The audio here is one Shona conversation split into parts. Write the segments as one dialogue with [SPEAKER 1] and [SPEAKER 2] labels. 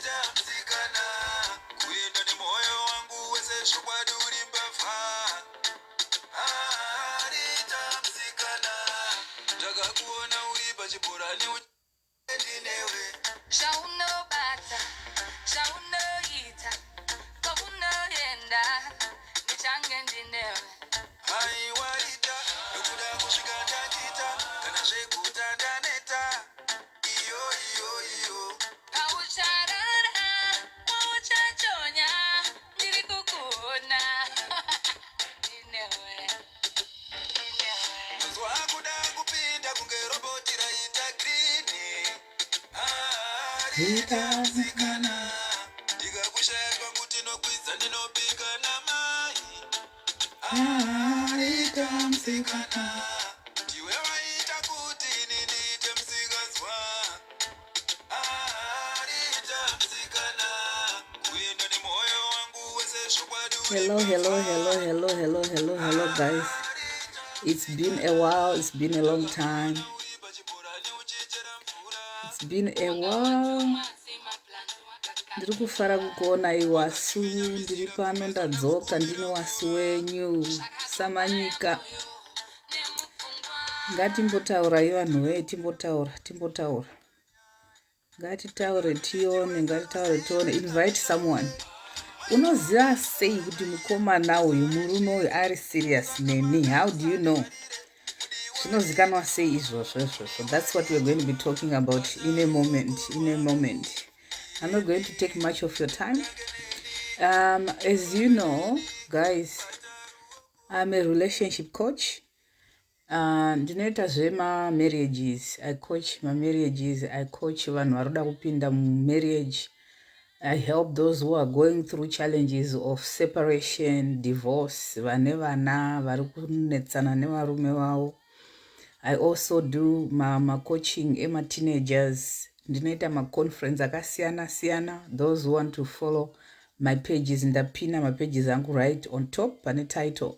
[SPEAKER 1] Rita msikana, kuenda nemoyo wangu wese, zvokwadi uri mbavha. Ah, Rita msikana, ndakakuona uri pachibhorani ndinewe.
[SPEAKER 2] Zvaunobata, zvaunoita, kwaunoenda, ndichange ndinewe.
[SPEAKER 1] Haiwa Rita, ndokuda kusvika ndachita, kana zveguta ndaneta. Iyo iyo iyo.
[SPEAKER 2] Paucharara, pauchachonya, ndiri kukuona. Ndinewe, ndinewe.
[SPEAKER 1] Nzwa kuda kupinda kunge roboti raita green. Ah, Rita msikana, ndikakushaya kwangu tinokwidza, ndinopika namai. Ah, Rita msikana, ndiwe waita kuti ini ndiite msikanzwa. Ah, Rita msikana, kuenda nemoyo wangu wese, zvokwadi uri
[SPEAKER 3] Hello, hello,
[SPEAKER 1] mbavha.
[SPEAKER 3] Hello, hello, hello, hello, hello, guys. It's been a while. It's been a long time.
[SPEAKER 1] Uri pachibhorani uchichera mvura.
[SPEAKER 3] It's been a while. Ndiri kufara kukuonai wasu. Ndiri pano, ndadzoka, ndine wasu wenyu Samanyika. Ngatimbotaurai vanhu wee, timbotaura, timbotaura. Ngatitaure tione, ngatitaure tione. Invite someone. Unoziva sei kuti mukomana uyu, murume uyu ari serious neni? How do you know? Zvinozikanwa sei izvozvo izvozvo? That's what we're going to be talking about in a moment, in a moment. I'm not going to take much of your time. As you know, guys, I'm a relationship coach. Ndinoita zvemamarriages. I coach mamarriages. I coach vanhu vari kuda kupinda mumarriage. I help those who are going through challenges of separation, divorce, vane vana vari kunetsana nevarume vavo. I also do macoaching ema-teenagers. Ndinoita maconference akasiyana siyana. Those who want to follow my pages, ndapina mapages angu right on top pane title.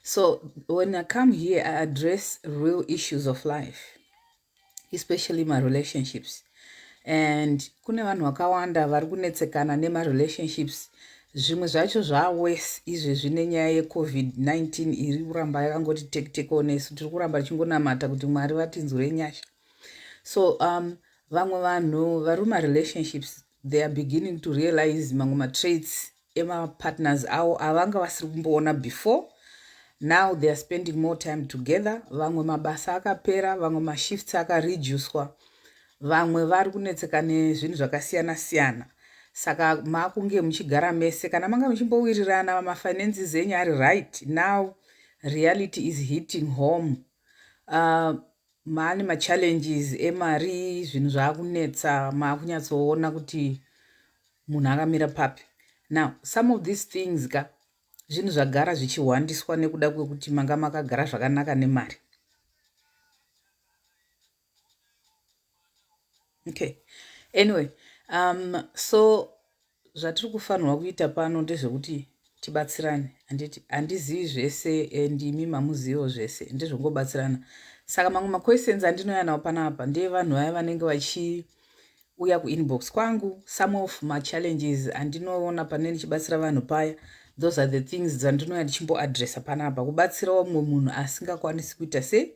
[SPEAKER 3] So when I come here, I address real issues of life, especially my relationships. And kune vanhu vakawanda vari kunetsekana nemarelationships. Zvimwe zvacho zvawes izvezvi nenyaya yeCOVID-19 iri kuramba yakangoti tekiteko nesu. Tiri kuramba tichingonamata kuti Mwari vatinzwire nyasha. So vamwe vanhu vari mumarelationships, they are beginning to realize mamwe matraits emapartners avo avanga vasiri kumboona before. Now they are spending more time together. Vamwe mabasa akapera, vamwe mashifts akareducwa, vamwe vari kunetseka nezvinhu zvakasiyana siyana. Saka makunge muchigara mese, kana manga muchimbowirirana, mafinances enyu ari right, now reality is hitting home. Maane machallenges emari, zvinhu zvaakunetsa, maakunyatsoona kuti munhu akamira papi. Now some of these things ka, zvinhu zvagara zvichihwandiswa nekuda kwekuti manga makagara zvakanaka nemari. Okay, anyway, so zvatiri kufanirwa kuita pano ndezvekuti tibatsirane. Handiti handizivi zvese, ndimi mamuziviwo zvese, ndezvongobatsirana. Saka mamwe maquestions andinouya nawo panapa ndeevanhu vaya vanenge vachiuya kuinbox kwangu. Some of machallenges andinoona pane ndichibatsira vanhu paya, those are the things dzandinouya ndichimboadressa panapa, kubatsirawo mumwe munhu asingakwanisi kuita sei,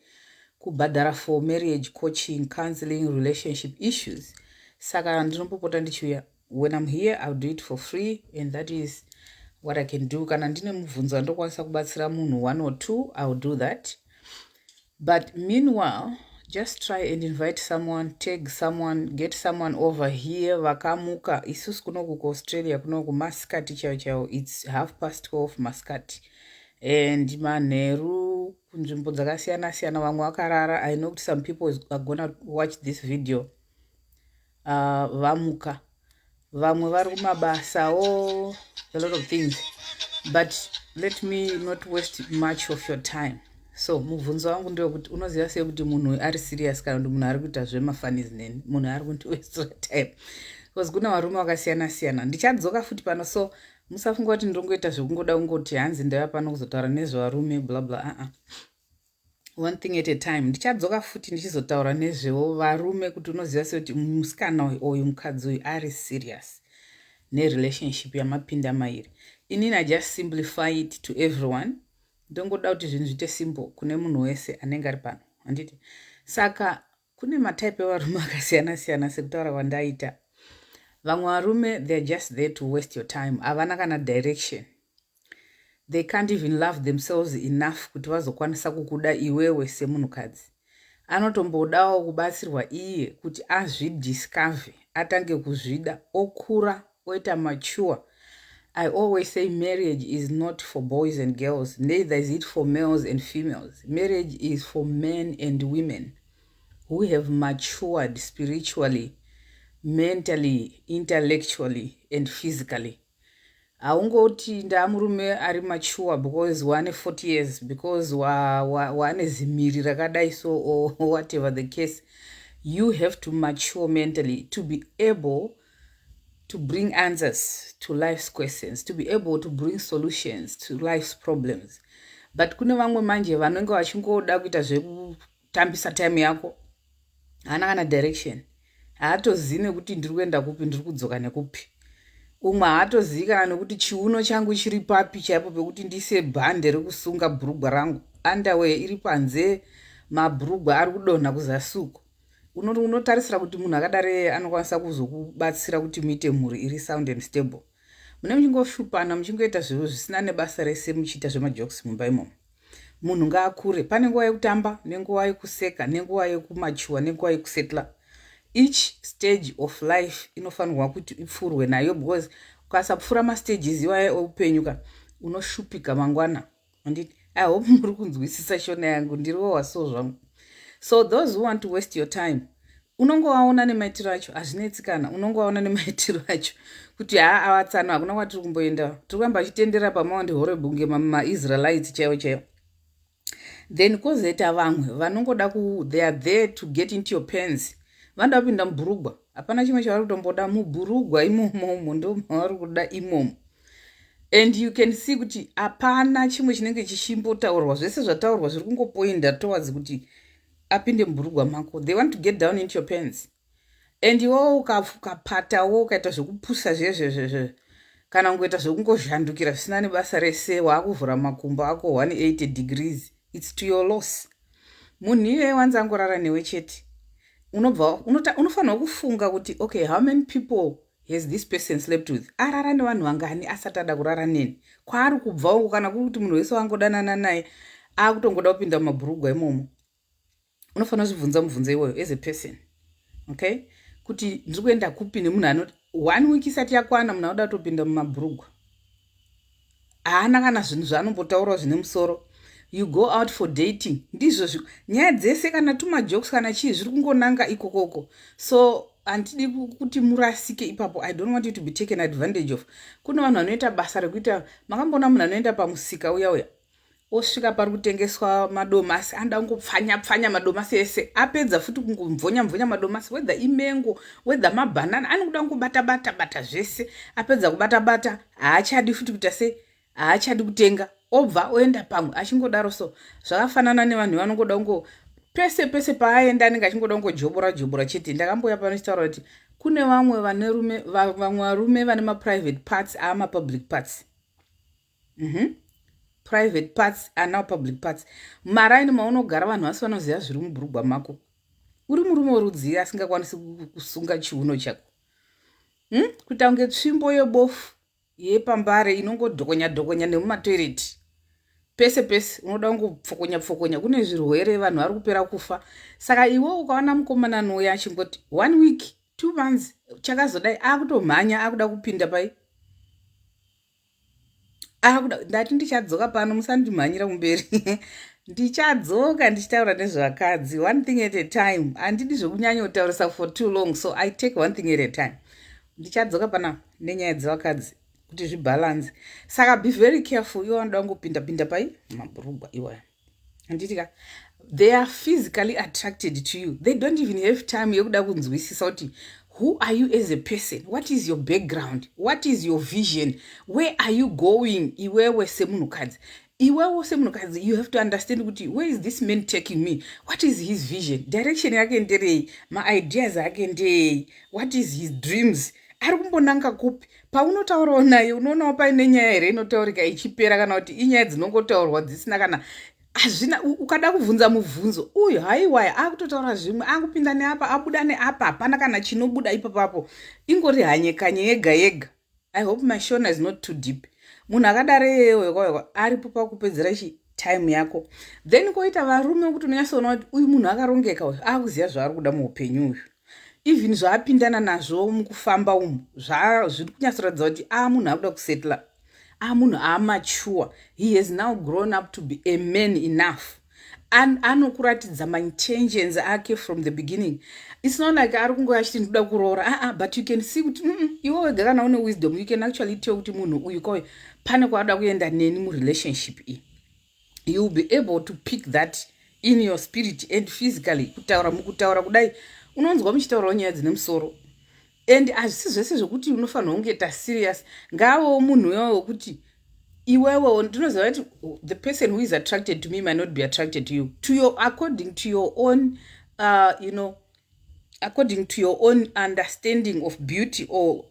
[SPEAKER 3] kubhadhara for marriage coaching, counseling, relationship issues. Saka ndinombopota ndichiuya. When I'm here, I'll do it for free, and that is what I can do. Kana ndine mubvunzo wandokwanisa kubatsira munhu one or two, I'll do that. But meanwhile, just try and invite someone, tag someone, get someone over here. Vakamuka, isusu kunoku kuAustralia kunoku masikati chaiwo chaiwo, it's 12:30 masikati, and manheru kunzvimbo dzakasiyana siyana, vamwe vakarara. I know kuti some people are gonna watch this video vamuka, vamwe vari kumabasawo, a lot of things. But let me not waste much of your time. So mubvunzo wangu ndewekuti unoziva sei kuti munhu ari serious, kana kuti munhu ari kuita zvemafunnies neni, munhu ari kundiwastera time? Because kuna varume vakasiyana siyana. Ndichadzoka futi pano, so musafunga kuti ndinongoita zvekungoda kungoti hanzi ndaiva pano kuzotaura nezvevarume, bla bla. Uh-uh. One thing at a time. Ndichadzoka futi ndichizotaura nezvewo varume, kuti unoziva sei kuti musikana uyu, uyu mukadzi uyu ari serious nerelationship yamapinda mairi. Inini I just simplify it to everyone. Ndongoda kuti zvinhu zviite simple kune munhu wese anenge ari pano, handiti? Saka kune matype evarume akasiyana siyana. Sekutaura kwandaita, vamwe varume, they are just there to waste your time. Havana kana direction. They can't even love themselves enough kuti vazokwanisa kukuda iwewe semunhukadzi. Anotombodawo kubatsirwa iye kuti azvidiscover, atange kuzvida, okura, oita mature. I always say marriage is not for boys and girls, neither is it for males and females. Marriage is for men and women who have matured spiritually, mentally, intellectually and physically. Haungoti ndaamurume ari mature because wane 40 years, because wane zimiri rakadai so, or whatever the case. You have to mature mentally to be able to bring answers to life's questions, to be able to bring solutions to life's problems. But kune vamwe manje vanenge vachingoda kuita zvekutambisa time yako. Haana kana direction, haatozivi nekuti ndiri kuenda kupi, ndiri kudzoka nekupi. Umwe haatozivi kana nekuti chiuno changu chiri papi chaipo pekuti ndiise bhande rekusunga bhurugwa rangu. Underwear iri panze, mabhurugwa ari kudonha kuzasi uko. Unotarisira kuti munhu akadare anokwanisa kuzokubatsira kuti muite mhuri iri sound and stable? Mune muchingoshupana, muchingoita zviro zvisina nebasa rese, muchiita zvemajokes mumba imomo. Munhu ngaakure. Pane nguva yekutamba, nenguva yekuseka, nenguva yekumature, nenguva yekusettle. Each stage of life inofanirwa kuti ipfuurwe nayo, because ukasapfuura mastages iwaya eupenyu ka, unoshupika mangwana, handiti? I hope muri kunzwisisa shona yangu. Ndiriwo waso zvangu. So those who want to waste your time, unongovaona nemaitiro acho. Hazvinetsi kana unongovaona nemaitiro acho kuti haa, avatsano, hakuna kwatiri kumboenda, tiri kuramba achitendera paMount Horeb kunge maIsraelites chaivo chaivo. Then kwozoita vamwe vanongoda ku, they are there to get into your pants. Vanoda kupinda mubhurugwa, hapana chimwe chavari kutomboda. Mubhurugwa imomomo ndo mavari kuda imomo. And you can see kuti hapana chimwe chinenge chichimbotaurwa. Zvese zvataurwa zviri kungopoinda towards kuti apinde mubhurugwa mako. They want to get down into your pants, and iwewo ukapatawo, ukaita zvekupusa zvezvezvezve, kana kungoita zvekungozhandukira zvisina nebasa rese, waakuvhura makumbo ako 180 degrees, it's to your loss. Munhu iyeye wanzi angorara newe chete, unobva unofanirwa kufunga kuti, okay, how many people has this person slept with? Arara nevanhu vangani asati ada kurara neni? Kwaari kubva uko, kana kuri kuti munhu wese wangodanana naye akutongoda kupinda mumabhurugwa imomo, unofanira kuzvibvunza mubvunzo iwoyo as a person, okay, kuti ndiri kuenda kupi nemunhu anoti one week isati yakwana, munhu anoda kutopinda mumabhurugwa? Haana kana zvinhu zvaanombotaurawo zvine musoro. You go out for dating, ndizvo nyaya dzese, kana tumajokes, kana chii, zviri kungonanga ikokoko. So handidi kuti murasike ipapo. I don't want you to be taken advantage of. Kune vanhu vanoita basa rekuita, makamboona munhu anoenda pamusika uya uya, osvika pari kutengeswa madomasi, anoda kungopfanya pfanya madomasi ese, apedza futi kungomvonya mvonya madomasi, whether imengo, whether mabhanana, anokuda kungobata bata bata zvese. Apedza kubata bata, haachadi futi kuita sei, haachadi kutenga, obva oenda pamwe, achingodaro. So zvakafanana nevanhu vanongoda kungo, pese pese paaenda anenge achingoda kungojobora jobora chete. Ndakamboya pano chitaura kuti kune vamwe vanerume, vamwe varume vane maprivate parts aamapublic parts. Private parts are now public parts. Maraini maunogara, vanhu vasi vanoziva zviri mubhurugwa mako. Uri murume werudzii asingakwanisi kusunga chiuno chako, Kuita kunge tsvimbo yebofu yepambare inongodhokonya dhokonya nemumatoireti pese pese, unoda kungopfokonya pfokonya. Kune zvirwere, vanhu vari kupera kufa. Saka iwe ukaona mukomana nouya achingoti one week, 2 months, chakazodai, akutomhanya, akuda kupinda pai, akuda, ndati ndichadzoka pano, musandimhanyira kumberi. Ndichadzoka ndichitaura nezvevakadzi. One thing at a time. Handidi zvekunyanya kutaurisa for too long, so I take one thing at a time. Ndichadzoka pana nenyaya dzevakadzi kuti zvibalance. Saka be very careful. Iwe vanoda kungopinda pinda pai mabhurugwa iwaya, handiti ka? They are physically attracted to you. They don't even have time yekuda kunzwisisa kuti who are you as a person, what is your background, what is your vision, where are you going iwewe semunhukadzi. Iwewo semunhukadzi, you have to understand kuti where is this man taking me? What is his vision? Direction yake nderei? Maideas ake ndeyei? What is his dreams? Ari kumbonanga kupi? Paunotaurawo naye, unoonawo paine nyaya here inotaurika ichipera, kana kuti inyaya dzinongotaurwa dzisina kana hazvina? Ukada kubvunza mubvunzo uyu, haiwaya, akutotaura zvimwe, akupinda neapa, abuda neapa, hapana kana chinobuda ipapapo, ingori hanyekanye yega yega. I hope my Shona is not too deep. Munhu akadaro iyeyo aripo pakupedzera chi time yako. Then koita varume wekuti unonyatsoona kuti uyu munhu akarongeka, uyu akuziva zvaari kuda muupenyu uyu. Even zvaapindana nazvo mukufamba umu, zviri kunyatsoratidza kuti a munhu akuda kusetla, a munhu amature. He has now grown up to be a man enough. Anokuratidza maintentions ake from the beginning. It's not like ari kungoya achiti, "Ndikuda kuroora." Aa, but you can see kuti iwe wega kana une wisdom, you can actually tell kuti munhu uyu koi pane kwaada kuenda neni murelationship iyi. You will be able to pick that in your spirit and physically. Kutaura, mukutaura kudai, unonzwa muchitaurawo nyaya dzine musoro, and hazvisi zvese zvokuti unofanira kunge ta serious. Ngavawo munhu iwawo wekuti iwewe ndinoziva kuti the person who is attracted to me might not be attracted to you, to your according to your own you know according to your own understanding of beauty or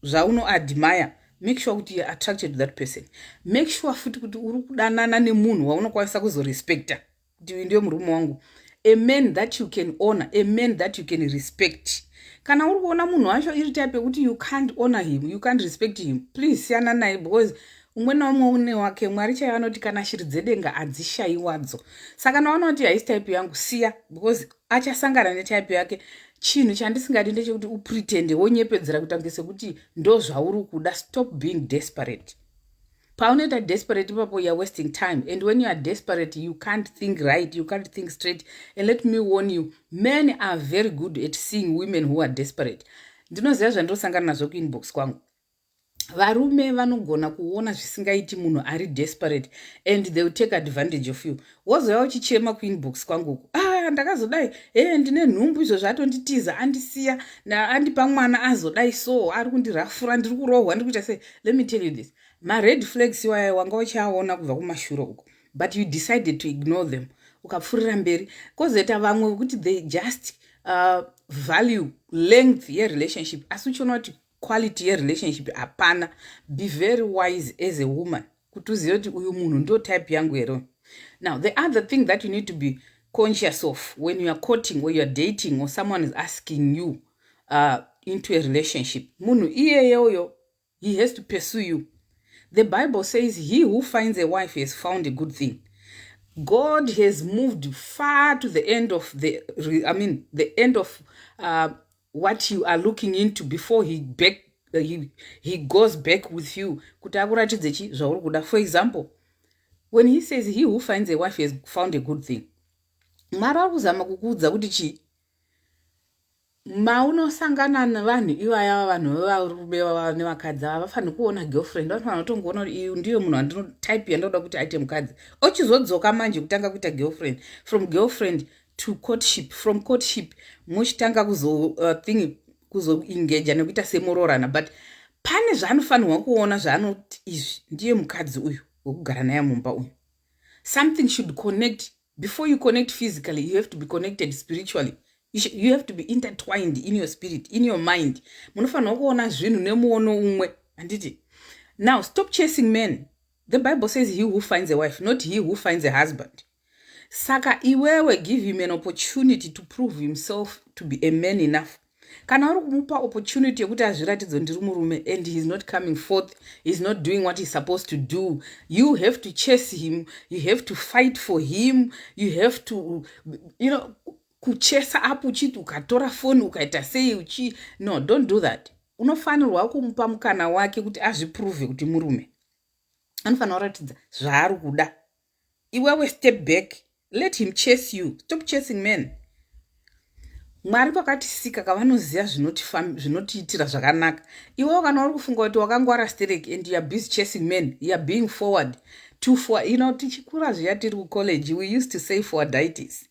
[SPEAKER 3] zvaunoadmire. Make sure kuti youare attracted to that person. Make sure futi kuti uri kudanana nemunhu waunokwanisa kuzorespecta, kuti uyu ndiyo murume wangu, a man that you can honor, a man that you can respect. Kana uri kuona munhu wacho iri type yekuti you can't honor him, you can't respect him, please siyana naye, because umwe naumwe une wake. Mwari chaivo anoti kana shiri dzedenga hadzishayiwadzo. Saka naona kuti haisi type yangu, siya, because achasangana netype yake. Chinhu chandisingadi ndechekuti upretende, wonyepedzera kuita kunge sekuti ndo zvauri kuda. Stop being desperate. Paunoita desperate ipapo, you are wasting time, and when you are desperate, you can't think right, you can't think straight. And let me warn you, men are very good at seeing women who are desperate. Ndinoziva zvandosangana nazvo kuinbox kwangu. Varume vanogona kuona zvisingaiti munhu ari desperate, and they will take advantage of you. Wozouya uchichema kuinbox kwangu uku, "Ah, ndakazodai, e ndine nhumbu, izvo zvatonditiza, andisiya, andipa mwana, azodai, so ari kundirafura, ndiri kurohwa, ndiri kuita sei." Let me tell you this, mared flags iwaya wanga uchiaona kubva kumashure uko, but you decided to ignore them, ukapfuurira mberi. Kwozoita vamwe vekuti they just value length yerelationship, asi uchiona kuti quality yerelationship hapana. Be very wise as a woman kuti uzive kuti uyu munhu ndo type yangu here. Now, the other thing that you need to be conscious of when you are courting or you are dating or someone is asking you into a relationship, munhu iyeyoyo, he has to pursue you. The Bible says, "He who finds a wife has found a good thing." God has moved far to the end of the, I mean, the end of what you are looking into before he goes back with you kuti akuratidze chi zvauri kuda. For example, when he says, "He who finds a wife has found a good thing," Mwari ari kuzama kukuudza kuti chii? Maunosangana nevanhu ivaya, vanhu vevarume nevakadzi ava, vafaniri kuona girlfriend, vanofanira kutongoona kuti iyi ndiyo munhu wandinotype yandoda kuti aite mukadzi. Ochizodzoka manje kutanga kuita girlfriend, from girlfriend to courtship, from courtship muchitanga kuzo thing, kuzoengaja nekuita semurorana. But pane zvaanofanirwa kuona zvaanoti izvi ndiye mukadzi uyu wekugara naye mumba uyu. Something should connect. Before you connect physically, you have to be connected spiritually. You have to be intertwined in your spirit, in your mind. Munofanirwa kuona zvinhu nemuono umwe, handiti? Now, stop chasing men. The Bible says, "He who finds a wife," not "he who finds a husband." Saka iwewe give him an opportunity to prove himself to be a man enough. Kana uri kumupa opportunity yekuti azviratidze, "Ndiri murume," and he is not coming forth, he is not doing what he's supposed to do, you have to chase him, you have to fight for him, you have to kuchesa up, uchiti ukatora foni, ukaita sei, uchi no, don't do that. Unofanirwa kumupa mukana wake kuti azviprove kuti murume. Anofanira kuratidza zvaari kuda. Iwewe step back, let him chase you. Stop chasing men. Mwari vakatisika kavanoziva zvinotiitira zvakanaka. Iwewe kana uri kufunga kuti wakangwara sterek and you are busy chasing men, you are being forward to for. Tichikura zviya, tiri kucollege, we used to say forwarditis.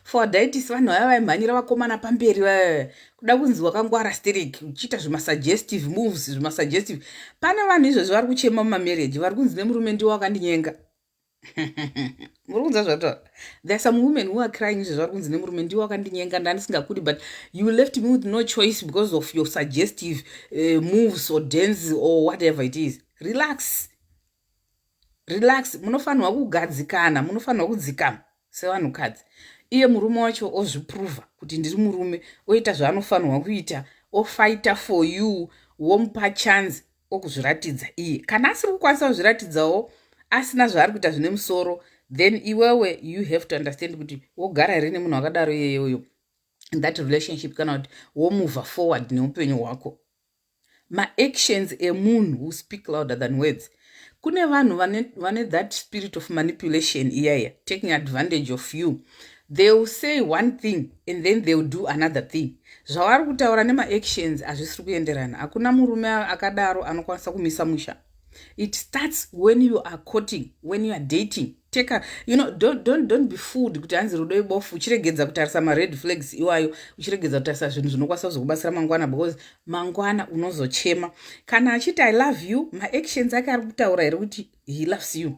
[SPEAKER 3] Forwarditis, vanhu vaya vaimhanyira vakomana pamberi, vaya kuda kunzi wakangwara sterek, uchiita zvemasuggestive moves, zvemasuggestive. Pane vanhu izvozvi vari kuchema mumamarriage, vari kunzi nemurume, "Ndiwo wakandinyenga." Muri kunzwa zvataura? There are some women who are crying izvezvi, vari kunzi nemurume, "Ndiwo wakandinyenga, ndandisingakudi, but you left me with no choice because of your suggestive moves or dance or whatever it is." Relax, relax. Munofanirwa kugadzikana, munofanirwa kudzikama sevanhukadzi. Iye murume wacho ozviprova kuti ndiri murume, oita zvaanofanirwa kuita, ofighta for you, womupa chance okuzviratidza iye. Kana asiri kukwanisa kuzviratidzawo, asina zvaari kuita zvine musoro, then iwewe you have to understand kuti wogara here nemunhu akadaro iyeyoyo in that relationship, kana kuti womove forward neupenyu hwako. Maactions emunhu who speak louder than words. Kune vanhu vane that spirit of manipulation iyaya, taking advantage of you. They will say one thing and then they will do another thing. Zvavari kutaura nemaactions hazvisiri kuenderana. Hakuna murume akadaro anokwanisa kumisa musha. It starts when you are courting, when you are dating. Take a, you know don't be fooled kuti hanzi rudo ibofu, uchiregedza kutarisa mared flags iwayo, uchiregedza kutarisa zvinhu zvinokwanisa kuzokubatsira mangwana, because mangwana unozochema. Kana achiti, "I love you," maactions ake ari kutaura here kuti he loves you?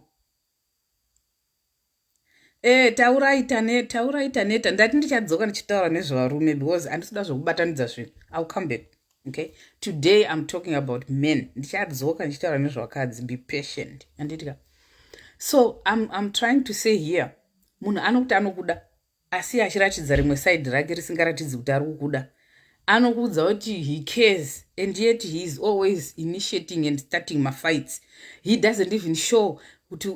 [SPEAKER 3] Taurai, tane taurai, taneta. Ndati ndichadzoka ndichitaura nezvevarume because handisida zvokubatanidza zvinhu. I'll come back, okay? Today I'm talking about men. Ndichadzoka ndichitaura nezvevakadzi. Be patient, anditika? So I'm trying to say here, munhu anokuti anokuda asi achiratidza rimwe side rake risingaratidzi kuti ari kukuda. Anokuudza kuti he cares and yet he is always initiating and starting mafights. He doesn't even show kuti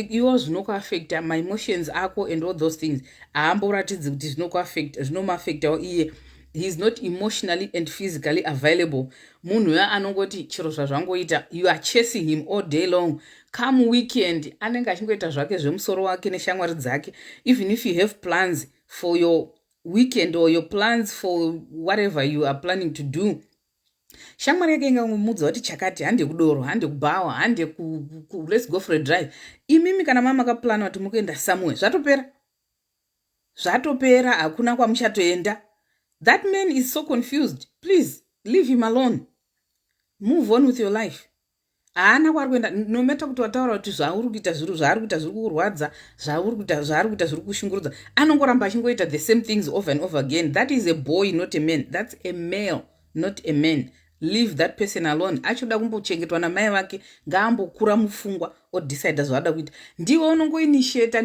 [SPEAKER 3] iwo zvinokuaffecta maemotions ako and all those things. Haamboratidzi kuti zvinokuaffecta, zvinomuaffectawo iye. He is not emotionally and physically available. Munhu uyo anongoti chero zvazvangoita, you are chasing him all day long. Come weekend anenge achingoita zvake zvemusoro wake neshamwari dzake. Even if you have plans for your weekend or your plans for whatever you are planning to do, shamwari yake ingangomudza kuti chakati, hande kudoro, hande kubhawa, hande, let's go for a drive. Imimi kana mamakaplana kuti mukuenda somewhere, zvatopera, zvatopera, hakuna kwamuchatoenda. That man is so confused. Please leave him alone, move on with your life. Haana kwaari kuenda, no matter kuti wataura kuti zvauri kuita, zviri zvaari kuita zviri kukurwadza, zvauri kuita, zvaari kuita zviri kushungurudza, anongoramba achingoita the same things over and over again. That is a boy, not a man. That's a male, not a man. Leave that person alone. Achoda kumbochengetwa namai vake, ngaambokura mupfungwa, odecida zvaada kuita. Ndiwe unongoinitiata,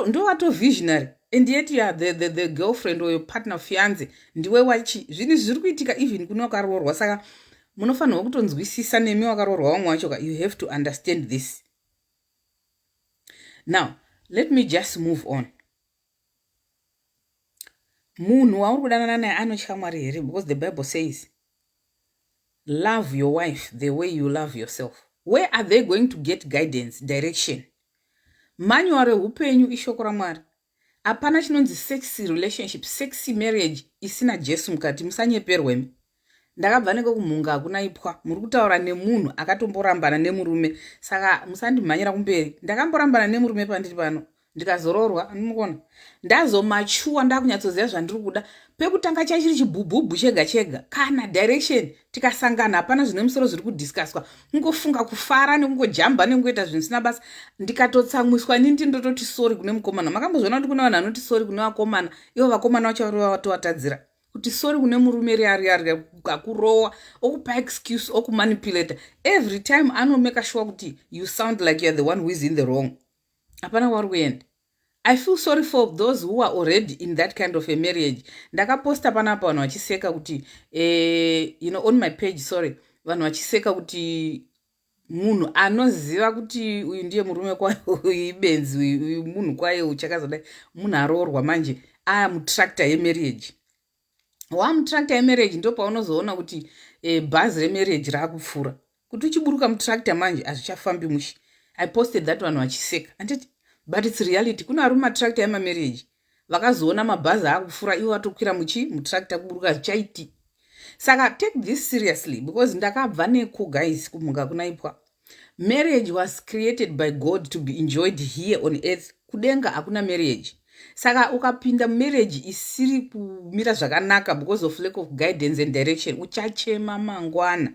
[SPEAKER 3] ndowato visionary, and yet you are the girlfriend or your partner, fiance. Ndiwe wachi zvinhu zviri kuitika even kune wakaroorwa. Saka munofanirwa kutonzwisisa nemi wakaroorwa vamwe wacho ka. You have to understand this. Now let me just move on. Munhu wauri kudanana naye anotya Mwari here? Because the Bible says, "Love your wife the way you love yourself." Where are they going to get guidance, direction? Manual reupenyu ishoko raMwari. Hapana chinonzi sexy relationship, sexy marriage isina Jesu mukati. Musanyeperwemi. Ndakabva nekekumhunga hakuna ipwa. Muri kutaura nemunhu akatomborambana nemurume, saka musandimhanyira kumberi. Ndakamborambana nemurume pandiri pano, ndikazoroorwa. Andimukona ndazomachuwa, ndakunyatsoziva zvandiri kuda. Pekutanga chachiri chibhubhubhu chega chega, kana direction. Tikasangana, hapana zvine musoro zviri kudiscusswa, kungofunga kufara nekungojamba nekungoita zvinhu zvisina basa. Ndikatotsamwiswa nindi ndototi sorry kune mukomana. Makambozviona kuti kune vanhu vanoti sorry kune vakomana, ivo vakomana vacho vari vatovatadzira? Kuti sorry kune murume riya akurowa, okupa excuse, okumanipulata every time, anomake sure kuti you sound like you are the one who is in the wrong. Hapana kwauri kuenda. I feel sorry for those who are already in that kind of a marriage. Ndakaposta panapa, vanhu vachiseka kuti on my page, sorry, vanhu vachiseka kuti munhu anoziva kuti uyu ndiye murume kwayo, uyu ibenzi, uyu munhu kwaye, uchakazodai. Munhu aroorwa manje, aya mutractor yemarriage, wamutractor yemarriage, ndo paunozoona kuti bhazi remarriage raakupfuura. Kuti uchiburuka mutractor manje, hazvichafambi mushe. I posted that, vanhu vachiseka, anditi? But it's reality. Kune vari mumatractor emamarriage vakazoona mabhazi aakupfuura, ivo vatokwira muchi mutractor, kuburuka zvichaiti. Saka take this seriously, because ndakabva neko, guys. Kumhuka kunaipwa. Marriage was created by God to be enjoyed here on earth. Kudenga hakuna marriage. Saka ukapinda mumarriage isiri kumira zvakanaka because of lack of guidance and direction, uchachema mangwana.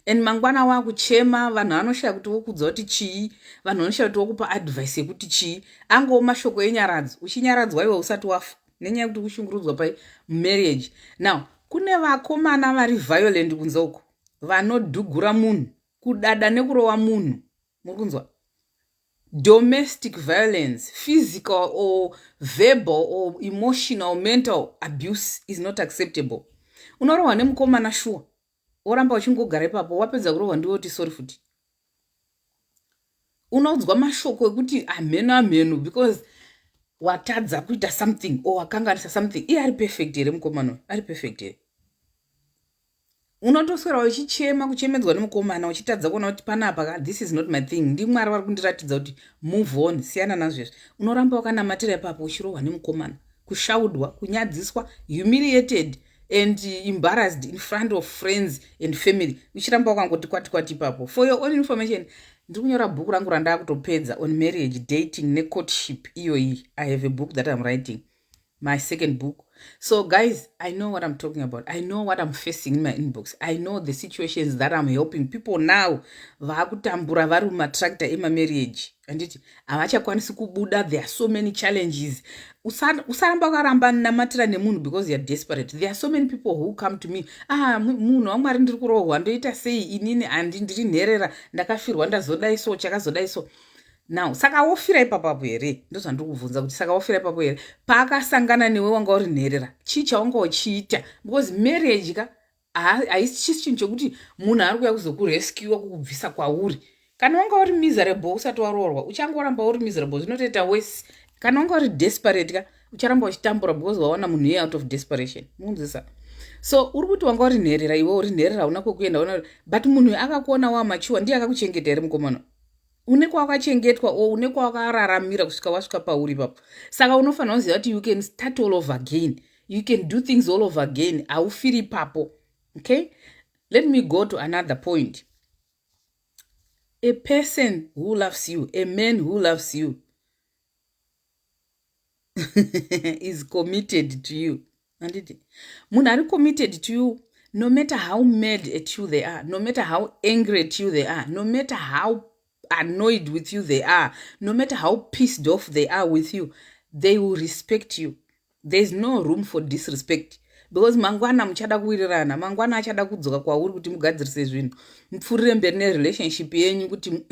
[SPEAKER 3] And mangwana wakuchema, vanhu vanoshaya kuti vokudza kuti chii, vanhu vanoshaya kuti vokupa advice yekuti chii. Angowo mashoko enyaradzo, uchinyaradzwa iwe usati wafa nenyaya yekuti kushungurudzwa pai mumarriage. Now kune vakomana vari violent kunze uko, vanodhugura munhu, kudada nekurova munhu. Muri kunzwa? Domestic violence, physical or verbal or emotional, mental abuse is not acceptable. Unorohwa nemukomana shuwa, woramba uchingogara ipapo. Wapedza kurohwa, ndiwe kuti sorry futi. Unoudzwa mashoko ekuti amheno amheno because watadza kuita something or wakanganisa something. Iye ari perfect here mukomana uyu? Ari perfect here? Unotoswera uchichema, kuchemedzwa nemukomana, uchitadza kuona kuti panapa, this is not my thing, ndiMwari vari kundiratidza kuti move on, siyana nazvo izvi. Unoramba wakanamatira ipapo, uchirohwa nemukomana, kushaudwa, kunyadziswa, humiliated and embarrassed in front of friends and family, uchiramba wakangoti kwati kwati ipapo. For your own information, ndiri kunyora bhuku rangu randaa kutopedza on marriage, dating necourtship iyoyi. I have a book that I'm writing, my second book. So guys, I know what I'm talking about. I know what I'm facing in my inbox. I know the situations that I'm helping people now vaakutambura vari mumatractor emamarriage, handiti? Havachakwanisi kubuda. There are so many challenges. Usaramba wakaramba namatira nemunhu because you are desperate. There are so many people who come to me, "Ah, munhu waMwari, ndiri kurohwa, ndoita sei inini? Handi ndiri nherera, ndakafirwa, ndazodai so, chakazodai so." Now saka wofira ipapapo here? Ndozvandiri kubvunza kuti saka wofira ipapo here? Paakasangana newe wanga uri nherera, chii chawanga uchiita? Because marriage ka haisi chinhu chokuti munhu ari kuuya kuzokurescuwa, kukubvisa kwauri. Kana wanga uri miserable usati waroorwa, uchangoramba uri miserable, zvinotoita worse. Kana wanga uri desperate ka, ucharamba uchitambura because waona munhu iye out of desperation. Munzisa? So uri kuti wanga uri nherera, iwe uri nherera, hauna kwekuenda, but munhu akakuona wamachuwa, ndiye akakuchengeta here mukomana? Une kwawakachengetwa o une kwawakararamira kusvika wasvika pauri ipapo. Saka unofanira kuziva kuti you can start all over again, you can do things all over again, haufiri ipapo. Okay, let me go to another point. A person who loves you, a man who loves you is committed to you, handiti? Munhu ari committed to you, no matter how mad at you they are, no matter how angry at you they are, no matter how annoyed with you they are, no matter how pissed off they are with you, they will respect you. There is no room for disrespect because mangwana muchada kuwirirana, mangwana achada kudzoka kwauri kuti mugadzirise zvinhu, mupfuurire mberi nerelationship yenyu kuti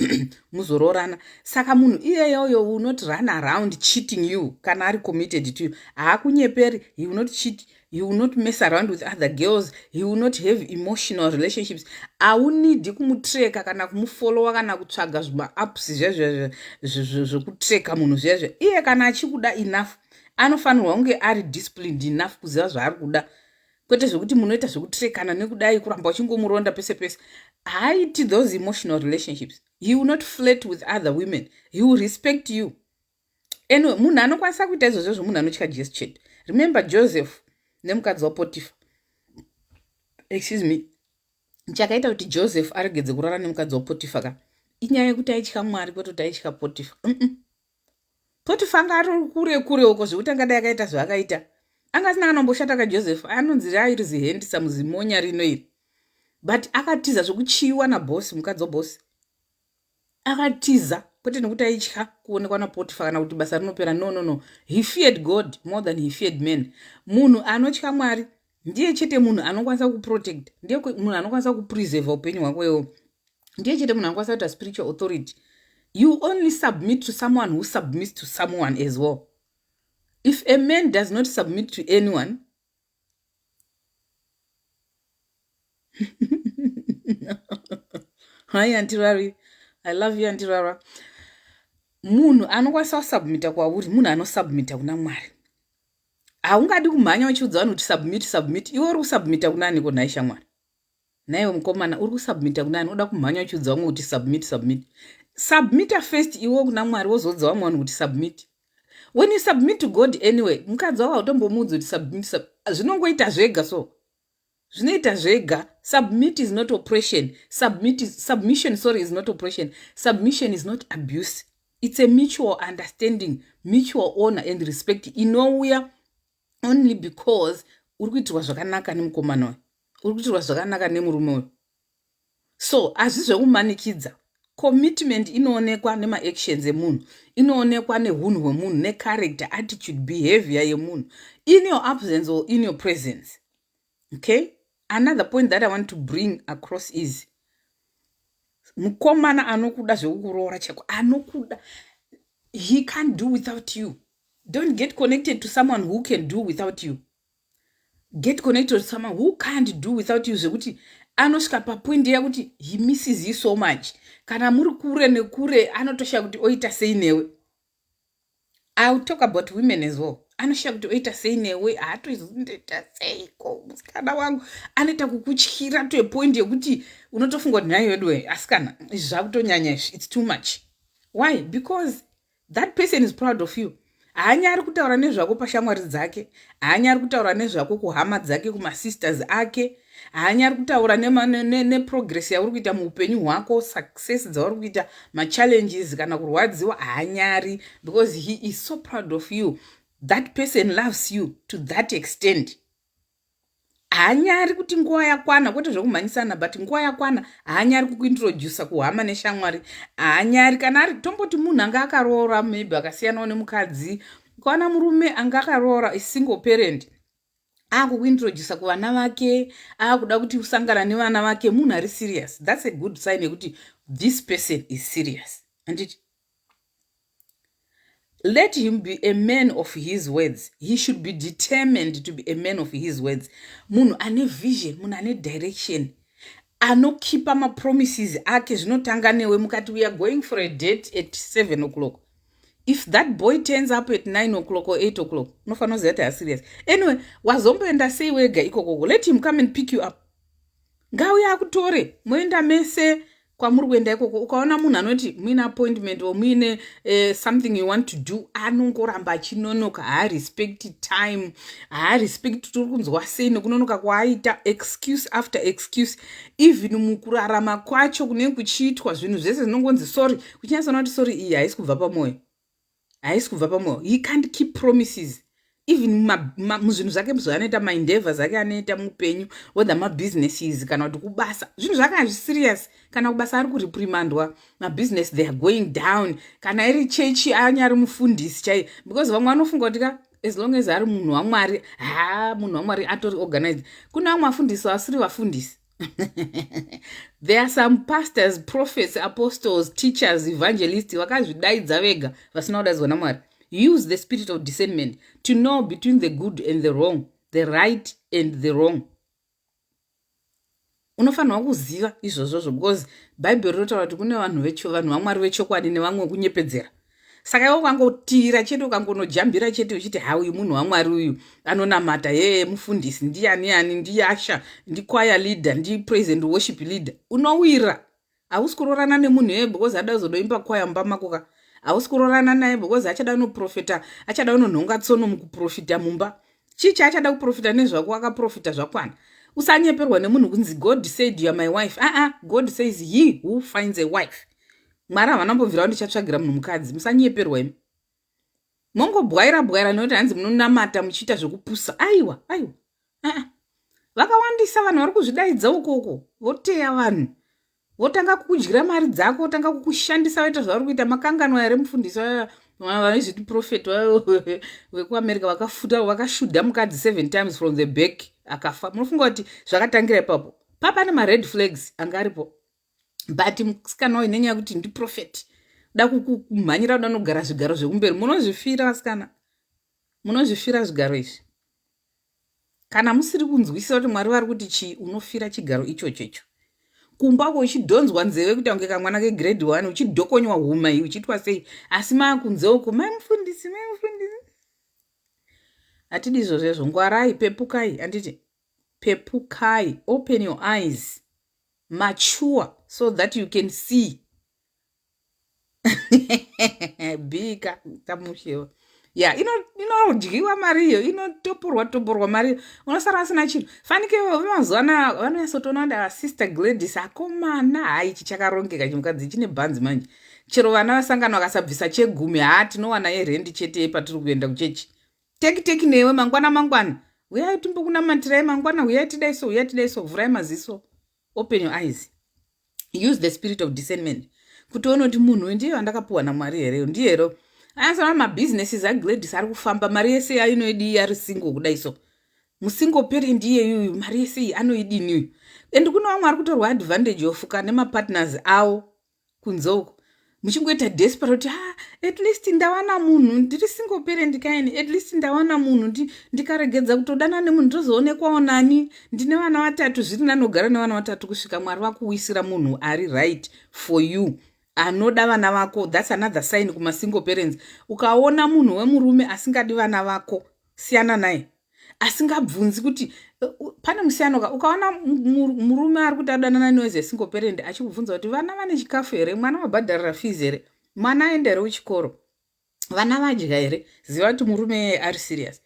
[SPEAKER 3] muzoroorana. Saka munhu iyeyoyo will not run around cheating you kana ari committed to you. Haakunyeperi. He will not cheat, he will not mess around with other girls, he will not have emotional relationships. Haunidi kumutracka kana kumufollowa kana kutsvaga zvimaapps zvezve zvekutracka munhu zvezve. Iye kana achikuda enough, anofanirwa kunge ari disciplined enough kuziva zvaari kuda, kwete zvekuti munoita zvekutrackana nekudai, kuramba uchingomuronda pese pese. Haaiti those emotional relationships. He will not flirt with other women. He will respect you. Anyway, munhu anokwanisa kuita izvozvo munhu anotya Jesu chete. Remember Joseph nemukadzi waPotifa. Excuse me. Chakaita kuti Joseph aregedze kurara nemukadzi waPotifa ka inyaya yekuti aitya Mwari, kwete kuti aitya Potifa. Potifa anga ari kure kure uko zvekuti angadai akaita zvaakaita, anga asina kanomboshata kaJoseph. Anonzi rairi zihendisa muzimonya rino iri, but akatiza zvekuchiwa nabhosi, mukadzi wabhosi. Akatiza kwete nekuti aitya kuonekwa naPotifa kana kuti basa rinopera. No, no, no, he feared God more than he feared men. Munhu anotya Mwari ndiye chete munhu anokwanisa kuprotect, ndiye munhu anokwanisa kupreserva upenyu hwako iwo, ndiye chete munhu anokwanisa kuita spiritual authority. You only submit to someone who submits to someone as well. If a man does not submit to anyone... Hi Antirari, I love you, Antirara. Munhu anokwanisa kusubmita kwauri munhu anosubmita kuna Mwari. Haungadi kumhanya uchiudza vanhu kuti submit, submit. Iwe uri kusubmita kunaniko nhai shamwari? Naiwe mukomana, uri kusubmita kunani? Uda kumhanya uchiudza vamwe kuti submit, submit. Submita first iwe kuna Mwari, wozoudza vamwe vanhu kuti submit. When you submit to God, anyway, mukadzi wako hautombomuudzi kuti submit. Zvinongoita zvega, so zvinoita zvega. Submit is not oppression. Submit is, submission, sorry, is not oppression. Submission is not abuse. It's a mutual understanding, mutual honor and respect inouya only because uri kuitirwa zvakanaka nemukomana uyu, uri kuitirwa zvakanaka nemurume uyu. So hazvi zvekumanikidza. Commitment inoonekwa nemaactions emunhu, inoonekwa neunhu hwemunhu, necharacter, attitude, behavior yemunhu in your absence or in your presence, okay? Another point that I want to bring across is mukomana anokuda zvekukuroora chako, anokuda, he can't do without you. Don't get connected to someone who can do without you. Get connected to someone who can't do without you, zvekuti anosvika papoint yekuti he misses you so much. Kana muri kure nekure, anotoshaya kuti oita sei newe. I will talk about women as well. Anoshaya kuti oita sei newe, haatoizondoita seiko musikana wangu. Anoita kukutyira to a point yekuti unotofunga kuti, "Nhai wedu, asikana, izvi zvakutonyanya izvi, it's too much." Why? Because that person is proud of you. Haanyari kutaura nezvako pashamwari dzake, haanyari kutaura nezvako kuhama dzake, kumasisters ake, haanyari kutaura neprogress yauri kuita muupenyu hwako, success dzauri kuita, machallenges kana kurwadziwa, haanyari, because he is so proud of you. That person loves you to that extent. Haanyari kuti nguva yakwana, kwete zvekumhanyisana, but nguva yakwana, haanyari kukuintrodusa kuhama neshamwari. Haanyari kana ari, tomboti munhu anga akaroora, maybe akasiyanawo nemukadzi, ukaona murume anga akaroora, single parent, akukuintrodusa kuvana vake, akuda kuti usangana nevana vake, munhu ari serious. That's a good sign yekuti this person is serious, anditi? Let him be a man of his words. He should be determined to be a man of his words. Munhu ane vision, munhu ane direction, anokipa mapromises ake. Zvinotanga newe. Mukati we are going for a date at 7 o'clock, if that boy turns up at 9 o'clock or 8 o'clock, unofanira kuziva kuti haserious. Anyway, wazomboenda sei wega ikokoko? Let him come and pick you up. Ngauye akutore, moenda mese kwamuri kuenda ikoko. Ukaona munhu anoti muine appointment or muine something you want to do, anongoramba achinonoka, haarespect time, haarespect tiri kunzwa sei nekunonoka kwaaita, excuse after excuse. Even mukurarama kwacho kunenge kuchiitwa zvinhu zvese zvinongonzi sorry, kuchinyatsoona kuti sorry iyi haisi kubva pamwoyo, haisi kubva pamwoyo. He can't keep promises. Even muzvinhu zvake zvaanoita, maendeavors ake anoita muupenyu, whether mabusinesses kana kuti kubasa, zvinhu zvake hazviserious. Kana kubasa ari kureprimandwa, mabusiness, they are going down. Kana iri chechi, anyari mufundisi chai, because vamwe vanofunga kuti ka as long as ari munhu waMwari, ha, munhu waMwari atori organized. Kune vamwe vafundisi vasiri vafundisi. There are some pastors, prophets, apostles, teachers, evangelists vakazvidaidza vega, vasina kudaidzwa naMwari. Use the spirit of discernment to know between the good and the wrong, the right and the wrong. Unofanirwa kuziva izvozvozvo, because Bhaibheri rinotaura kuti kune vanhu vanhu vaMwari vechokwadi nevamwe vekunyepedzera. Saka iwe ukangotira chete, ukangonojambira chete uchiti, "Ha, uyu munhu waMwari, uyu anonamata, yeye mufundisi, ndiani ani, ndiusher, ndichoir leader, ndipraise and worship leader," unowira. Hausi kuroorana nemunhu iyeye because ada kuzodoimba kwaya mumba mako ka. Hausi kuroorana naye because achada kunoprofeta, achada kunonhonga tsono mukuprofita mumba. Chii chaachada kuprofita nezvako? Akaprofita zvakwana. Usanyeperwa nemunhu kunzi, "God said you are my wife." Aa, God says, "He who finds a wife." Mwari havana mbobvira ndichatsvagira munhu mukadzi. Musanyeperwa imi, mongobwaira bwaira nekuti hanzi munonamata muchiita zvekupusa. Aiwa, aiwa, aa, vakawandisa vanhu vari kuzvidaidza ukoko, voteya vanhu, votanga kukudyira mari dzako, votanga kukushandisa, vaita zvavari kuita. Makanganwa here mufundisi vaizviti prophet vekuAmerica vakafuta, vakashudha mukadzi seven times from the back, akafa? Munofunga kuti zvakatangira ipapo? Papane mared flags anga aripo, but musikana uyu, nenyaya yekuti ndiprophet, da kumhanyira, kuda nogara zvigaro zvekumberi. Munozvifira, vasikana, munozvifira zvigaro izvi. Kana musiri kunzwisisa kuti Mwari vari kuti chii, unofira chigaro ichocho icho. Kumbako uchidhonzwa nzeve kuita kunge kamwana kegrade 1, uchidhokonywa huma iyi, uchiitwa sei, asi maakunze uko, mai mufundisi, mai mufundisi. Hatidi izvozvo. Ngwarai, pepukai, handiti? Pepukai, open your eyes, mature so that you can see. Bika tamushewa ya, inodyiwa mari iyo, inotoporwa toporwa mari iyo, unosara asina chinhu. Fanike vemazuva anaya vanonyatsotoona kuti, "Sister Gladys, akomana, hai, ichi chakarongeka, chimukadzi chine bhanzi manje." Chero vana vasangana vakasabvisa chegumi, haa, tinowana yerendi chete patiri kuenda kuchechi. Teki teki newe mangwana mangwana, uyai timbokunamatirai mangwana, uyai tidai so, uyai tidai so. Vhurai maziso, open your eyes, use the spirit of discernment kuti one kuti munhu ndiye wandakapiwa naMwari here, ndiye here. Anyasana mabusinesses aGladys ari kufamba, mari yese yainoidii ari single kudai so? Musingle parent iyeyuyu, mari yese iyi anoidini uyu? And kune vamwe ari kutorwa advantage of ka nemapartners avo kunze uko, muchingoita desperate kuti, "Ah, at least ndawana munhu, ndiri single parent kaini, at least ndawana munhu. Ndikaregedza kutodana nemunhu, ndozoonekwawo nani? Ndine vana vatatu." Zviri nanogara nevana vatatu kusvika Mwari vakuwisira munhu ari right for you, anoda vana vako. That's another sign kumasingle parents. Ukaona munhu wemurume asingadi vana vako, siyana naye. Asingabvunzi kuti pane musiyano ka. Ukaona murume ari kuti adanana newe as single parent, achikubvunza kuti vana vane chikafu here, mwana wabhadharira fees here, mwana aenda here kuchikoro, vana vadya here, ziva kuti murume iyeye ari serious,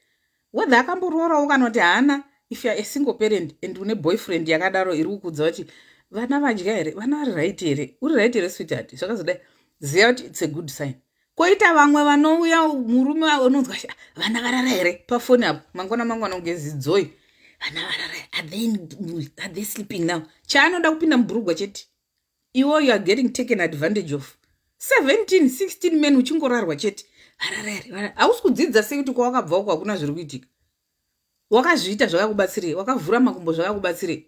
[SPEAKER 3] whether akamboroораwo kana kuti haana. If you are a single parent and une boyfriend yakadaro iri kukudza kuti vana vadya here, vana vari right here, uri right here sweetheart, zvakazodai, ziva kuti it's a good sign. Kwoita vamwe vanouya, murume unonzwa, "Vana varara here?" pafoni apo, mangwana mangwana kunge zidzoi, "Vana varara? Are they sleeping now?" Chaanoda kupinda mubhurugwa chete. Iwo you are getting taken advantage of, 17 16 men, uchingorarwa chete. "Varara here?" Hausi kudzidza sei kuti kwawakabva uko hakuna zviri kuitika? Wakazviita zvakakubatsirei? Wakavhura makumbo zvakakubatsirei?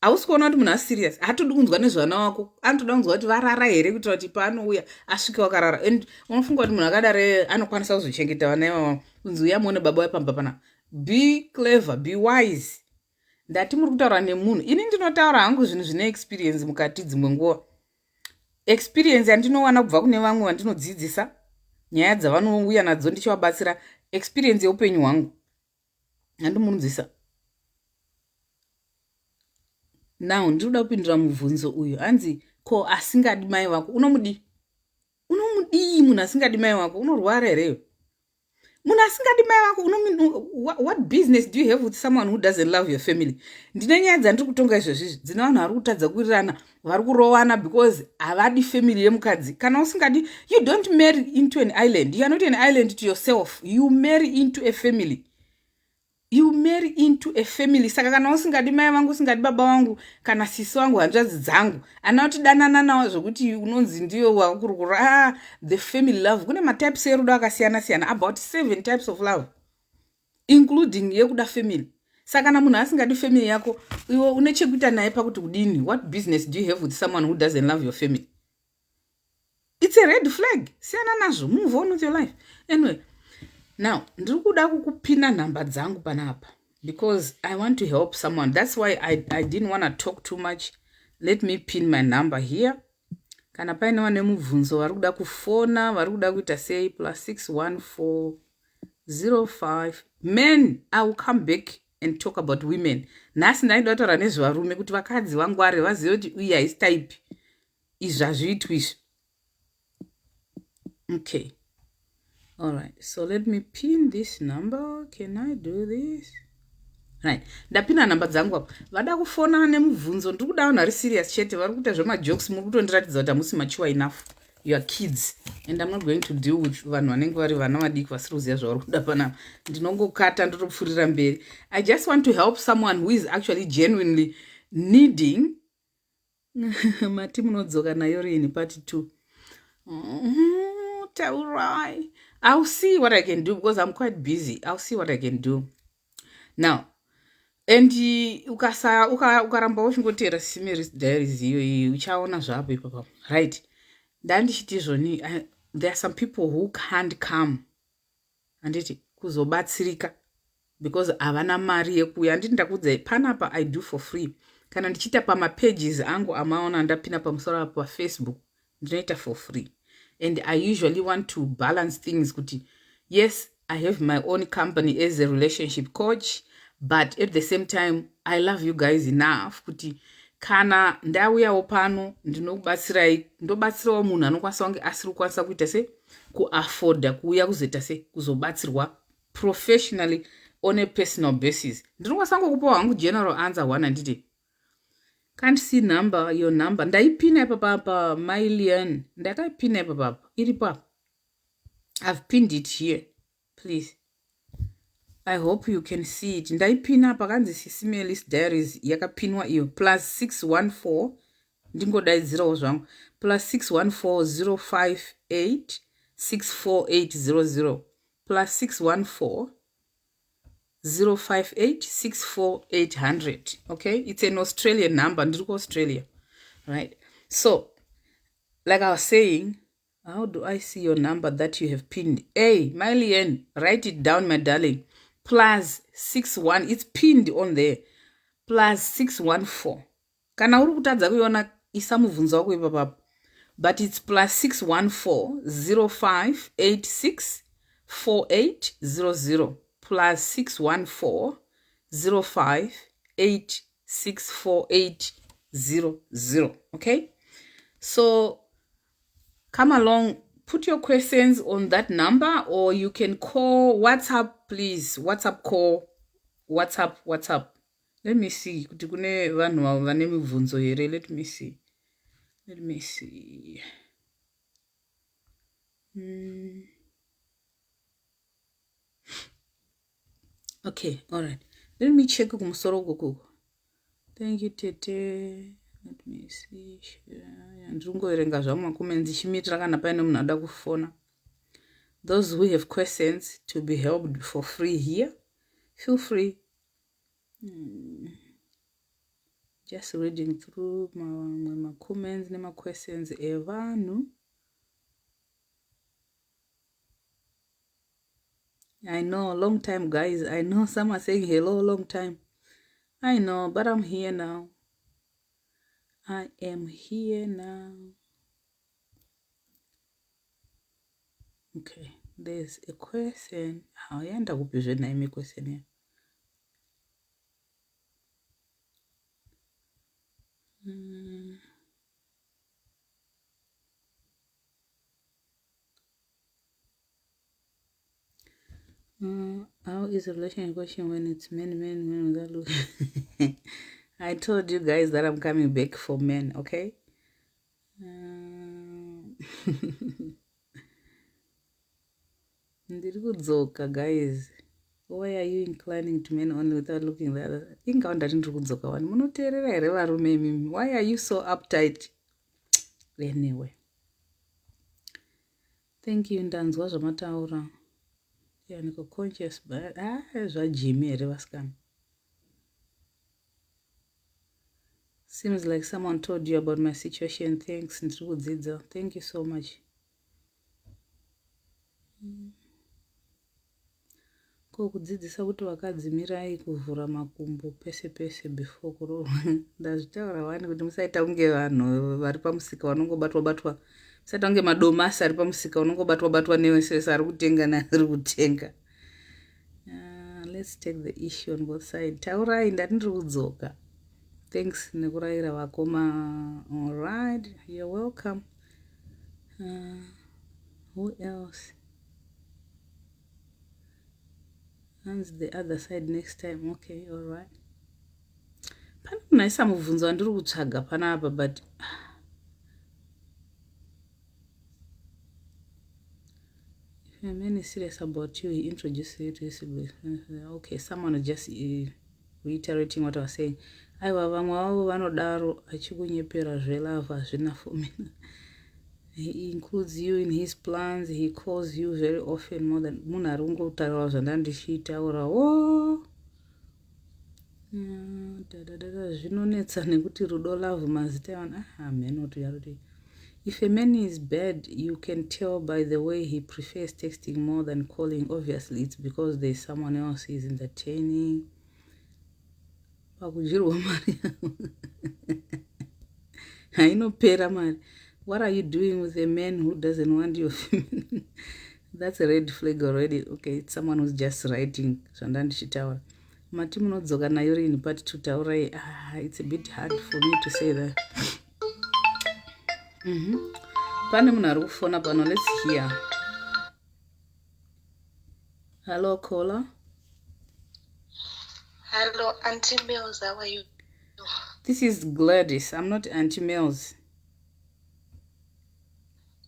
[SPEAKER 3] Hausi kuona kuti munhu aserious haatodi kunzwa nezvana wako, anotoda kunzwa kuti varara here, kuitira kuti paanouya asvike wakarara. And unofunga kuti munhu akadaro anokwanisa kuzochengeta vana ivava? Kunzi uya muone baba wepamba pana. Be clever, be wise. Ndati muri kutaura nemunhu, ini ndinotaura hangu zvinhu zvine experience mukati. Dzimwe nguva experience yandinowana kubva kune vamwe vandinodzidzisa, nyaya dzavanouya nadzo ndichivabatsira, experience yeupenyu hwangu handimunzisa. Now ndinoda kupindura mubvunzo uyu. Hanzi, "Ko asingadi mai vako unomudii? Unomudii munhu asingadi mai vako? Unorwara hereyo? Munhu asingadi mai vako, what business do you have with someone who doesn't love your family?" Ndine nyaya dzandiri kutonga izvozvizvi dzine vanhu vari kutadza kuwirirana, vari kurovana because havadi family yemukadzi. Kana usingadi, you don't marry into an island. You are not an island to yourself. You marry into a family, you marry into a family. Saka kana usingadi mai vangu, usingadi baba vangu, kana sisi vangu, hanzvadzi dzangu, ana kuti danana nawo zvokuti unonzi ndiyo wakurukura. Ah, the family love. Kune matypes erudo akasiyana siyana, about seven types of love, including yekuda family. Saka kana munhu asingadi family yako, iwe une chekuita naye pakuti kudini? What business do you have with someone who doesn't love your family? It's a red flag. Siyana nazvo, move on with your life. Anyway, now ndiri kuda kukupina nhamba dzangu panapa because I want to help someone. That's why I didn't want to talk too much. Let me pin my number here. Kana paine vane mubvunzo, vari kuda kufona, vari kuda kuita sei, +61405. Men, I will come back and talk about women. Nhasi ndaida kutaura nezvevarume kuti vakadzi vangware, vazive kuti uyi haisi type, izvi hazviitwi izvi. Okay, all right, so let me pin this number. Can I do this right? Ndapina nhamba dzangu apo. Vada kufona nemubvunzo, ndiri kuda vanhu vari serious chete. Vari kuita zvemajokes, muri kutondiratidza kuti hamusi mature enough. You are kids and I'm not going to deal with vanhu vanenge vari vana vadiki vasiri kuziva zvavari kuda panapa. Ndinongokata, ndotopfuurira mberi. I just want to help someone who is actually genuinely needing. Mati munodzoka nayo rini part two? Taurai. I'll see what I can do because I'm quite busy. I'll see what I can do now. And ukaramba uchingoteera Simary's Diaries iyoyi, uchaona zvapo ipapa. Right, ndandichiti zvoni, there are some people who can't come, handiti, kuzobatsirika because havana mari yekuuya. Handiti ndakuudzai panapa I do for free? Kana ndichiita pamapages angu amaona ndapinda pamusoro apo paFacebook, ndinoita for free. And I usually want to balance things kuti yes, I have my own company as a relationship coach, but at the same time I love you guys enough kuti kana ndauyawo pano ndinokubatsirai, ndobatsirawo munhu anokwanisa kunge asiri kukwanisa kuita se kuafforda kuuya kuzoita se kuzobatsirwa professionally on a personal basis. Ndinokwanisa ngokupawo hangu general answer one, handiti? Can't see number, your number. Ndaipina ipapa Mylian. Ndakaipina ipapa. Iripo apa. I've pinned it here. Please. I hope you can see it. Ndaipina pakanzi Sisi Melis Diaries yakapinwa iyo plus 614 ndingodaidzirawo zvangu plus 614 058 64800 plus 614 058 64800. Okay, it's an Australian number. Ndiri kuAustralia, right? So like I was saying, how do I see your number that you have pinned? Hey, Mylian, write it down, my darling. Plus 61, it's pinned on there. Plus 614. Kana uri kutadza kuiona isa mubvunzo wako ipapapo. But it's plus 614 0586 4800 plus 614 0586 4800. Okay? So come along, put your questions on that number, or you can call WhatsApp, please. WhatsApp call, WhatsApp, WhatsApp. Let me see. Kuti kune vanhu vane mibvunzo here. Let me see. Let me see. Okay, all right. Let me check kumusoro ukoko. Thank you, Tete. Let me see. Ndiri kungoverenga zvangu macomments ndichimitira kana paine munhu ada kufona. Those who have questions to be helped for free here, feel free. Just reading through mamwe macomments nemaquestions evanhu. I know, long time, guys. I know some are saying hello, long time. I know, but I'm here now. I am here now. Okay, there's a question. How yaenda kupizve naimi question ya? How is a relationship question when it's men, men, men without looking? I told you guys that I'm coming back for men, okay? Ndiri kudzoka, guys. Why are you inclining to men only without looking the other? Ingawa ndati ndiri kudzoka wani. Munoteerera here varume imimi? Why are you so uptight? Anyway. Thank you, ndanzwa zvamataura. Yeah, niko conscious but ah zvaJimmy here vasikana. Seems like someone told you about my situation. Thanks, ndiri kudzidza. Thank you so much. Ko kudzidzisa kuti vakadzi mirai kuvhura makumbo pese pese before kuroorwa. Ndazvitaura wani kuti musaita kunge vanhu vari pamusika vanongobatwa batwa. Musaita kunge madomasi ari pamusika unongobatwa batwa newese wese ari kutenga neari kutenga. Let's take the issue on both sides. Taurai ndati ndiri kudzoka. Thanks nekurayira vakoma. All right, you're welcome. Who else? Hands the other side next time. Okay, all right. Pane munhu aisa mubvunzo wandiri kutsvaga panapa, but if a man is serious about you, he introduces you to his siblings. Okay, someone is just reiterating what I was saying. Aiwa, vamwe vavo vanodaro achikunyepera zvelove hazvina formula. He includes you in his plans. He calls you very often more than munhu ari kungotaurawo zvandandichitaura. Oh, zvinonetsa nekuti rudo love mazita evanhu hameno kuti yaroti. If a man is bad, you can tell by the way he prefers texting more than calling. Obviously, it's because there's someone else he's entertaining. Pakudyirwa mari hainopera mari. What are you doing with a man who doesn't want your feminine? That's a red flag already. Okay, it's someone who's just writing zvandandichitaura. Mati munodzoka nayo rini part 2 taurai. Ah, it's a bit hard for me to say that. Pane munhu ari kufona pano. Let's hear. Hello, caller.
[SPEAKER 4] Hello, Auntie Mills, how are you?
[SPEAKER 3] This is Gladys. I'm not Auntie Mills.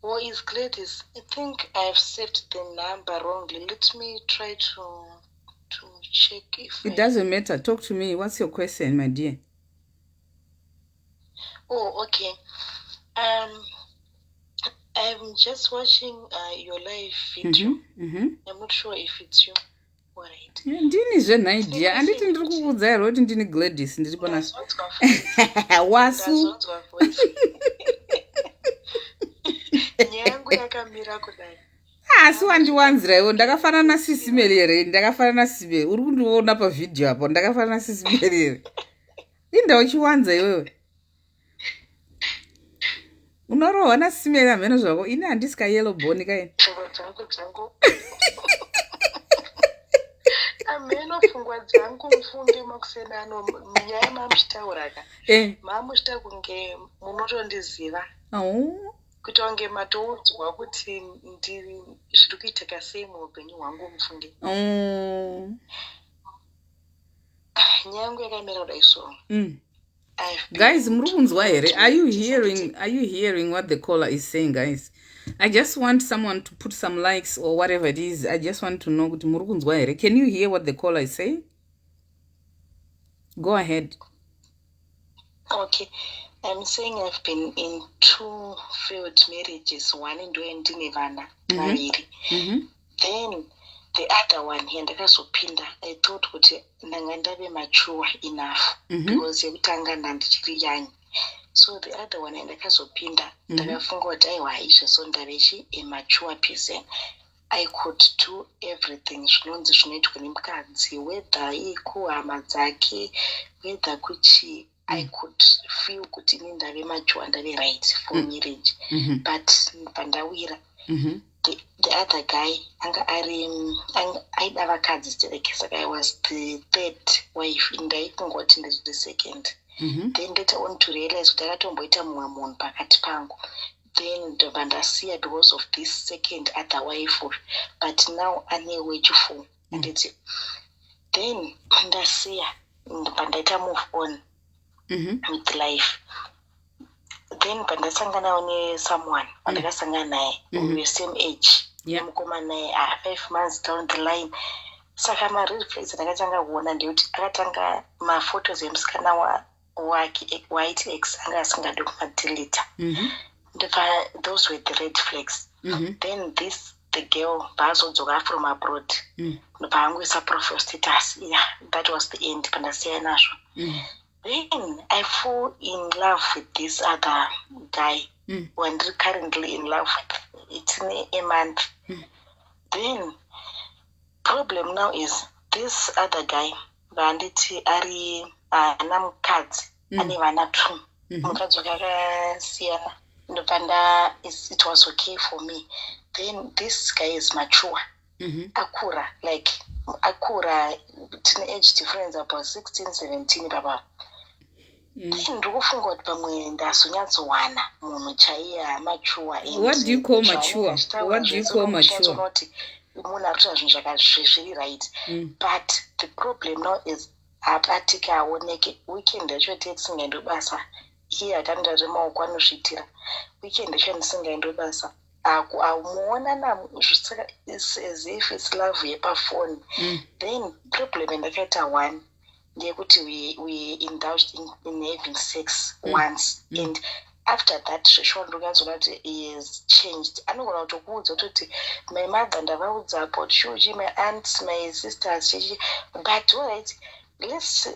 [SPEAKER 4] Oh, is Gladys. I think I've saved the number wrongly. Let me try to check if
[SPEAKER 3] It
[SPEAKER 4] I
[SPEAKER 3] doesn't matter. Talk to me. What's your question, my dear?
[SPEAKER 4] Oh, okay. I'm just watching your live video. I'm not sure if it's you. All right.
[SPEAKER 3] Ndini zvenhai dear. Handiti ndiri kukuudza here kuti ndini Gladys, ndiri pana
[SPEAKER 4] Ndazonzwa voice.
[SPEAKER 3] Wasu.
[SPEAKER 4] Ndazonzwa voice. Nyaya yangu yakamira kudai.
[SPEAKER 3] Asi wandiwanzira iwo, ndakafanana naSisimeli here? Ndakafanana naSisimeli? Uri kundiona pavhidhiyo apo, ndakafanana naSisimeli here? Inda uchiwanza iwewe, unorohwa naSisimeli, hameno zvako. Ini handisi kayellow bone kaini.
[SPEAKER 4] Pfungwa dzangu ameno, pfungwa dzangu, mufunge makuseni ano nyaya mamuchitaura ka, mamuchita kunge munotondiziva,
[SPEAKER 3] Au.
[SPEAKER 4] kuita kunge matoudzwa kuti ndiri zviri kuitika sei muupenyu hwangu, mufunge. Nyaya yangu yakamira kudai so. I've been
[SPEAKER 3] Guys, muri kunzwa here? Are you hearing what the caller is saying? Guys, I just want someone to put some likes or whatever it is. I just want to know kuti muri kunzwa here. Can you hear what the caller is saying? Go ahead.
[SPEAKER 4] Okay, I'm saying I've been in two failed marriages. One ndo ndine vana vaviri. Then the other one yandakazopinda, I thought kuti ndanga ndave mature enough because yekutanga ndandichiri young. So the other one yandakazopinda, ndakafunga kuti aiwa, izvezvo ndave chi a mature person. I could do everything zvinonzi zvinoitwa nemukadzi, whether ikuhama dzake, whether kuchi, I could feel kuti ini ndave mature, ndave right for marriage. But pandawira, the other guy anga ari aida vakadzi stereke, saka I was the third wife. Ndaifunga kuti ndiri the second. Then later on to realize kuti akatomboita mumwe munhu pakati pangu. Then ndobva ndasiya because of this second other wife, but now ane wechifour, handiti? Then ndasiya, ndobva ndaita move on with life. Then pandasanganawo nesomeone wandakasangana naye, we were same age nemukomana naye, 5 months down the line. Saka mared flags andakatanga kuona ndekuti akatanga maphotos emusikana wake waiti ex anga asingadi kumadeleta. Ndobva those were the red flags. Then this the girl paazodzoka from abroad, ndobva angoisa profile status. Yeah, that was the end, pandasiya nazvo. Then I fall in love with this other guy wandiri currently in love with. It's in a month. Then problem now is this other guy vanditi ari haana mukadzi, ane vana two. Mukadzi wake akasiyana. Ndobva nda it was okay for me. Then this guy is mature, akura, like akura, tine age difference about 16 17 papa. Then ndiri kufunga kuti pamwe ndazonyatsowana munhu chaiye amature.
[SPEAKER 3] What do you call mature? What do you call mature?
[SPEAKER 4] Kuti munhu ari kuita zvinhu zviri right. But the problem now is haabatiki, aoneke. Weekend yacho tisingaendi basa, iye akandari maoko anozviitira. Weekend yacho ndisingaendi basa, amuonana as if it's love yepafoni. Then problem yandakaita one ndeyekuti we indulged in having sex once, and after that zveshuwa ndokanyatsoona kuti he has changed. Anogona kutokuudza kutoti my mother ndavaudza about shuchi, my aunt, my sisters, chichi. But alright, let's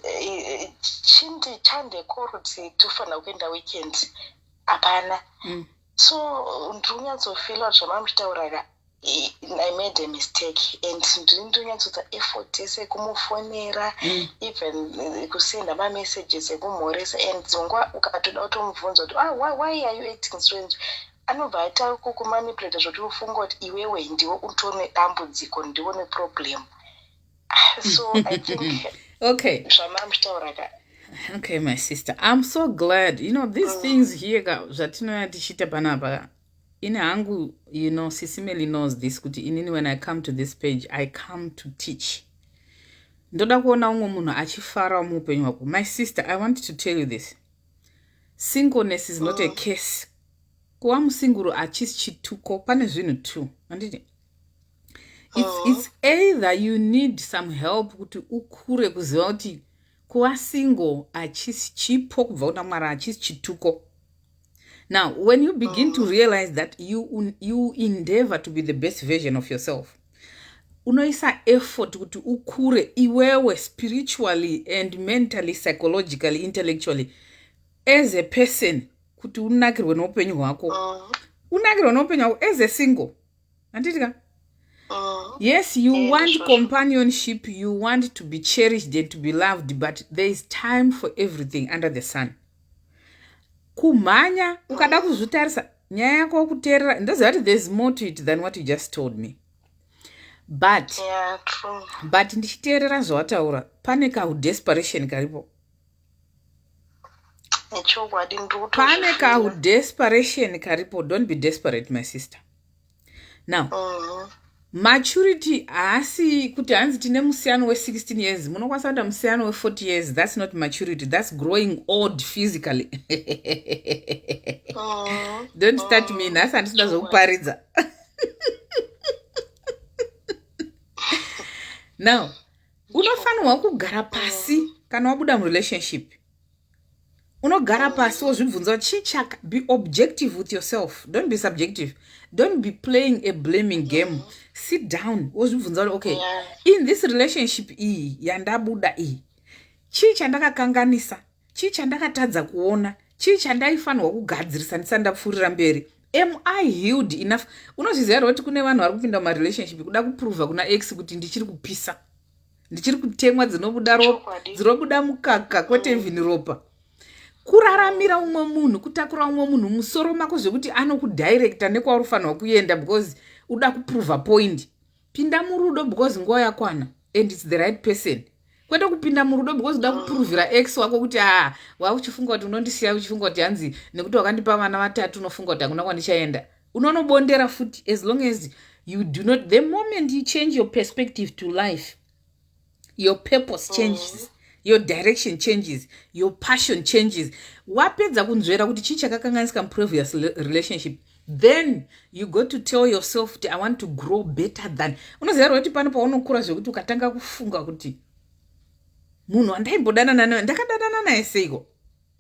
[SPEAKER 4] chindi chandeko kuti tofanira kuenda weekend, hapana. So ndiri kunyatsofeela kuti zvamamuchitaura ka, I made a mistake and ndiri ndonyatsoita effort yese kumufonera, even kusenda mamessages ekumhoresa. And dzimwe ukatoda kutomubvunza kuti, "Ah, why are you acting strange?" anobva aita kukumanipulata zvokuti ufunga kuti iwewe ndiwe utori nedambudziko, ndiwe neproblem. So I think zvamamuchitaura ka.
[SPEAKER 3] Okay, my sister, I'm so glad you know these things here ka, zvatinoya tichiita panapa. Ini hangu, Sisimeli knows this, kuti inini when I come to this page, I come to teach. Ndoda kuona umwe munhu achifarawo muupenyu hwako. My sister, I want to tell you this: singleness is not a curse. Kuva musinguru hachisi chituko. Pane zvinhu two, handiti? It's either you need some help kuti ukure kuziva kuti kuva single hachisi chipo kubva kuna Mwari, hachisi chituko. Now, when you begin to realize that, you endeavor to be the best version of yourself. Unoisa effort kuti ukure iwewe spiritually and mentally, psychologically, intellectually, as a person, kuti unakirwe neupenyu hwako. Unakirwe neupenyu hwako as a single, handiti ka? Yes, you want companionship, you want to be cherished and to be loved, but there is time for everything under the sun. Kumhanya, ukada kuzvitarisa nyaya yako, kuteerera, ndoziva kuti there's more to it than what you just told me, but
[SPEAKER 4] Yeah, true.
[SPEAKER 3] But ndichiteerera zvawataura, pane kahudesperation karipo.
[SPEAKER 4] Chokwadi, ndiri
[SPEAKER 3] Pane
[SPEAKER 4] kutozvifeela.
[SPEAKER 3] Kahudesperation karipo. Don't be desperate, my sister. Now, maturity haasi kuti hanzi tine musiyano we16 years. Munokwanisa kuita musiyano we40 years. That's not maturity, that's growing old physically. Don't start me nhasi, handisida zvokuparidza. Now, unofanirwa kugara pasi kana wabuda murelationship. Unogara pasi wozvibvunza chii chaka. Be objective with yourself, don't be subjective, don't be playing a blaming game. Sit down, wozvibvunza kuti, okay, in this relationship iyi yandabuda iyi, chii chandakakanganisa? Chii chandakatadza kuona? Chii chandaifanirwa kugadzirisa ndisati ndapfuurira mberi? Am I healed enough? Unozviziva here kuti kune vanhu vari kupinda mumarelationship kuda kuprova kuna ex kuti ndichiri kupisa, ndichiri kutemwa dzinobuda ropa, dzinobuda mukaka, kwete even ropa? Kuraramira umwe munhu, kutakura umwe munhu musoro mako zvekuti anokudirecta nekwauri kufanirwa kuenda because uda kuprova point. Pinda murudo because nguva yakwana and it's the right person, kwete kupinda murudo because uda kuprovera ex wako kuti a wauchifunga kuti unondisiya, uchifunga kuti hanzi nekuti wakandipa vana vatatu, unofunga kuti hakuna kwandichaenda. Unonobondera futi as long as you do not. The moment you change your perspective to life, your purpose changes, your direction changes, your passion changes. Wapedza kunzvera kuti chii chakakanganisika muprevious relationship, then you go to tell yourself kuti, "I want to grow better than." Unoziva kuti pano paunokura zvekuti ukatanga kufunga kuti munhu wandaimbodanana naye, ndakadanana naye seiko?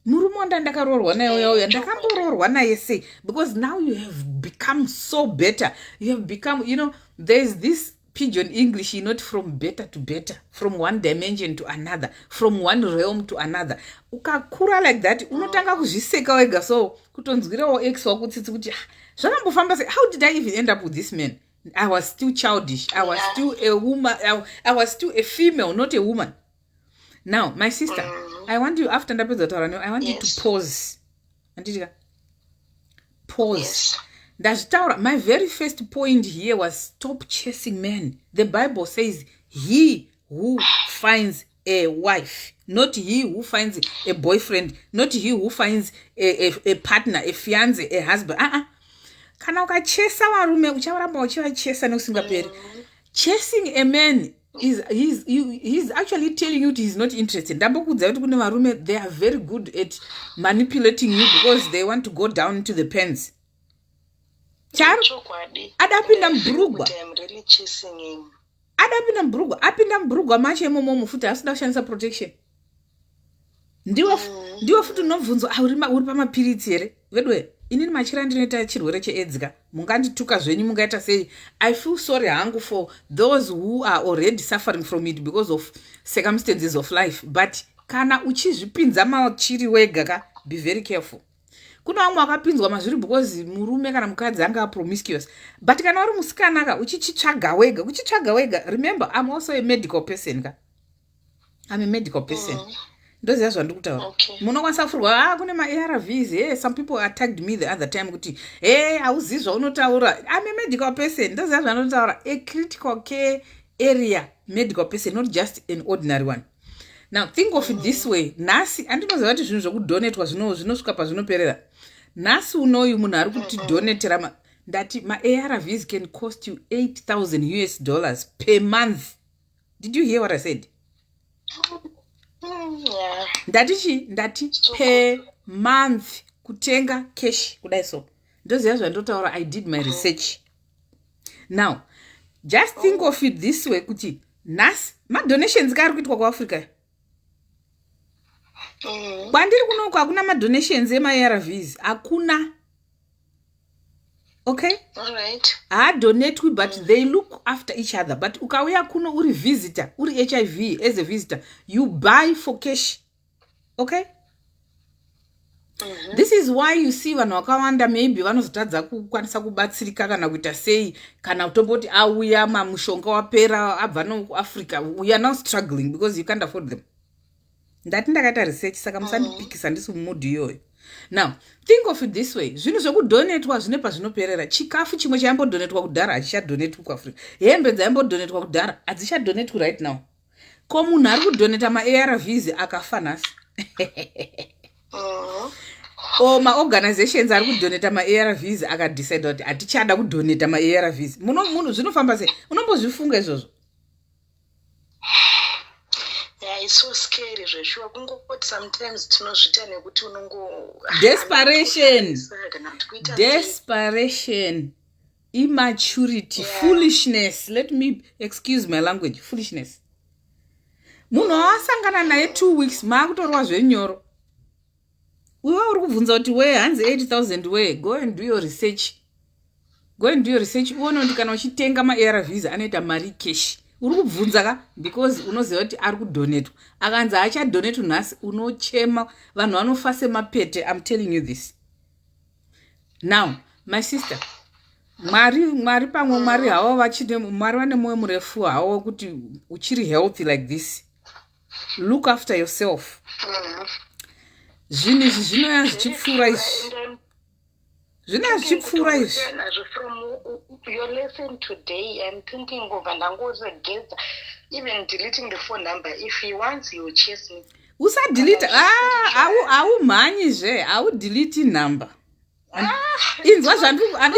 [SPEAKER 3] Murume wanda ndakaroorwa naye uya uya, ndakamboroorwa naye sei? Because now you have become so better. You have become, there's this pidgin English, not from better to better, from one dimension to another, from one realm to another. Ukakura like that, unotanga kuzviseka wega, so kutonzwirawo ex wako tsitsi kuti, "Ah, zvakambofamba sei? How did I even end up with this man? I was still childish, I was still a woman, I was still a female, not a woman." Now, my sister, I want you, after ndapedza kutaura newe, I want you to pause, handitika? Pause.
[SPEAKER 4] Yes.
[SPEAKER 3] Ndazvitaura, my very first point here was stop chasing men. The Bible says, "He who finds a wife," not he who finds a boyfriend, not he who finds a partner, a fiance, a husband. Uh-uh. Kana ukachesa varume, ucharamba uchivachesa nekusingaperi. Chasing a man is he's actually telling you kuti he's not interested. Ndambokuudzai kuti kune varume, they are very good at manipulating you because they want to go down to the pens. Charo
[SPEAKER 4] Chokwadi.
[SPEAKER 3] Adapinda mubhurugwa.
[SPEAKER 4] Kuti I'm really chasing him.
[SPEAKER 3] Adapinda mubhurugwa, apinda mubhurugwa macho imomomo futi, asida kushandisa protection. Ndiwe futi unobvunzwa, "Ah, uri pamapiritsi here?" Vedwe, inini machira ndinoita chirwere cheAIDS ka. Mungandituka zvenyu, mungaita sei. I feel sorry hangu for those who are already suffering from it because of circumstances of life, but kana uchizvipinza machiri wega ka, be very careful. Kuna vamwe vakapinzwa mazviri because murume kana mukadzi anga promiscuous, but kana uri musikana ka, uchichitsvaga wega, uchitsvaga wega. Remember, I'm also a medical person ka, I'm a medical person. Ndoziva zvandiri kutaura. Munokwanisa kufurwa, ah, kune maARVs. Hey, some people attacked me the other time kuti, "Hey, hauzivi zvaunotaura." I'm a medical person, ndoziva zvandinotaura, a critical care area medical person, not just an ordinary one. Now, think of it this way. Nhasi andinoziva kuti zvinhu zvokudonetwa zvinosvika pazvinoperera. Nhasi unoyu munhu ari kutidonetera, ndati maARVs can cost you US$8000 per month. Did you hear what I said? Ndati chii? Ndati per month kutenga cash kudai. So ndoziva zvandotaura. I did my research. Now just think of it this way, kuti nhasi madonations kaari kuitwa kuAfrica. Kwandiri kunoku hakuna madonations emaARVs, hakuna, okay? Haadonatwi, but they look after each other. But ukauya kuno uri visitor, uri HIV as a visitor, you buy for cash, okay? This is why you see vanhu vakawanda maybe vanozotadza kukwanisa kubatsirika kana kuita sei, kana kutomboti auya, mamushonga wapera, abva nokuAfrica. We are now struggling because you can't afford them. Ndati ndakaita research, saka musandipikisa, ndisi mumood iyoyo. Now think of it this way: zvinhu zvekudonetwa zvine pazvinoperera. Chikafu chimwe chaimbodonetwa kudhara hachichadonetwi kuAfrica. Hembe dzaimbodonetwa kudhara hadzichadonetwi right now. Ko munhu ari kudoneta maARVs akafa nhasi, o maorganizations ari kudoneta maARVs akadecida kuti hatichada kudoneta maARVs, munhu zvinofamba sei? Unombozvifunga izvozvo?
[SPEAKER 4] Yeah, it's so scary zveshuwa. Kungoti sometimes tinozviita nekuti unongo
[SPEAKER 3] Desperation.
[SPEAKER 4] Kana kuti kuita sei.
[SPEAKER 3] Desperation, immaturity, foolishness. Let me excuse my language, foolishness. Munhu wawasangana naye 2 weeks, maakutorwa zvenyoro. Iwe uri kubvunza kuti we hanzi 8000 we. Go and do your research, go and do your research, uone kuti kana uchitenga maARVs anoita mari cash. Uri kubvunza ka because unoziva kuti ari kudonetwa. Akanzi haachadonetwa nhasi, unochema. Vanhu vanofa semapete. I'm telling you this now, my sister. Mwari, Mwari, pamwe Mwari havo vachine, Mwari vane mwoyo murefu havo kuti uchiri healthy like this. Look after yourself. Zvinhu izvi zvinoya zvichipfuura izvi. Zvinoya zvichipfuura izvi.
[SPEAKER 4] Nazvo from your lesson today, I'm thinking of ndangozogeza, even deleting the phone number. If he wants, he will chase me.
[SPEAKER 3] Usadelete. Haumhanyizve, haudelete number. Inzwa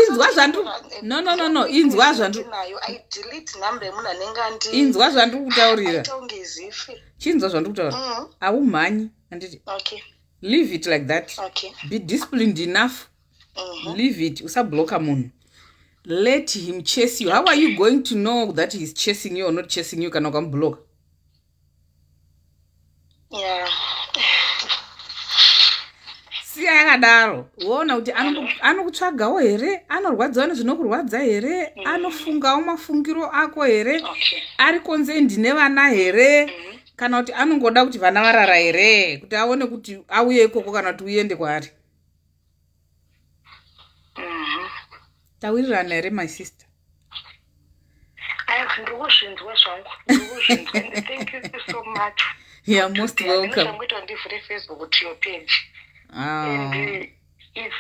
[SPEAKER 3] inzwa zvandu, no, no, no, no, inzwa zvandu.
[SPEAKER 4] Nayo I delete number yemunhu anenge andi
[SPEAKER 3] Inzwa zvandiri kutaurira.
[SPEAKER 4] Aita kunge zifi.
[SPEAKER 3] Chinzwa zvandiri kutaura. Haumhanyi, handiti?
[SPEAKER 4] Okay.
[SPEAKER 3] Leave it like that.
[SPEAKER 4] Okay.
[SPEAKER 3] Be disciplined enough. Leave it. Usabloka munhu. Let him chase you. How are you going to know that he's chasing you or not chasing you kana ukamubloka? Siya yakadaro, woona kuti anokutsvagawo here, anorwadziwa nezvinokurwadza here, anofungawo mafungiro ako here, ari concerned nevana here, kana kuti anongoda kuti vana varara here, kuti aone kuti auye ikoko kana kuti uende kwaari. Tawirirana here, my sister?
[SPEAKER 4] Aiwa, ndiri kuzvinzwa zvangu, ndiri kuzvinzwa, and thank you so much.
[SPEAKER 3] You are most welcome.
[SPEAKER 4] Zvangoita ndivhure Facebook to your page. And it's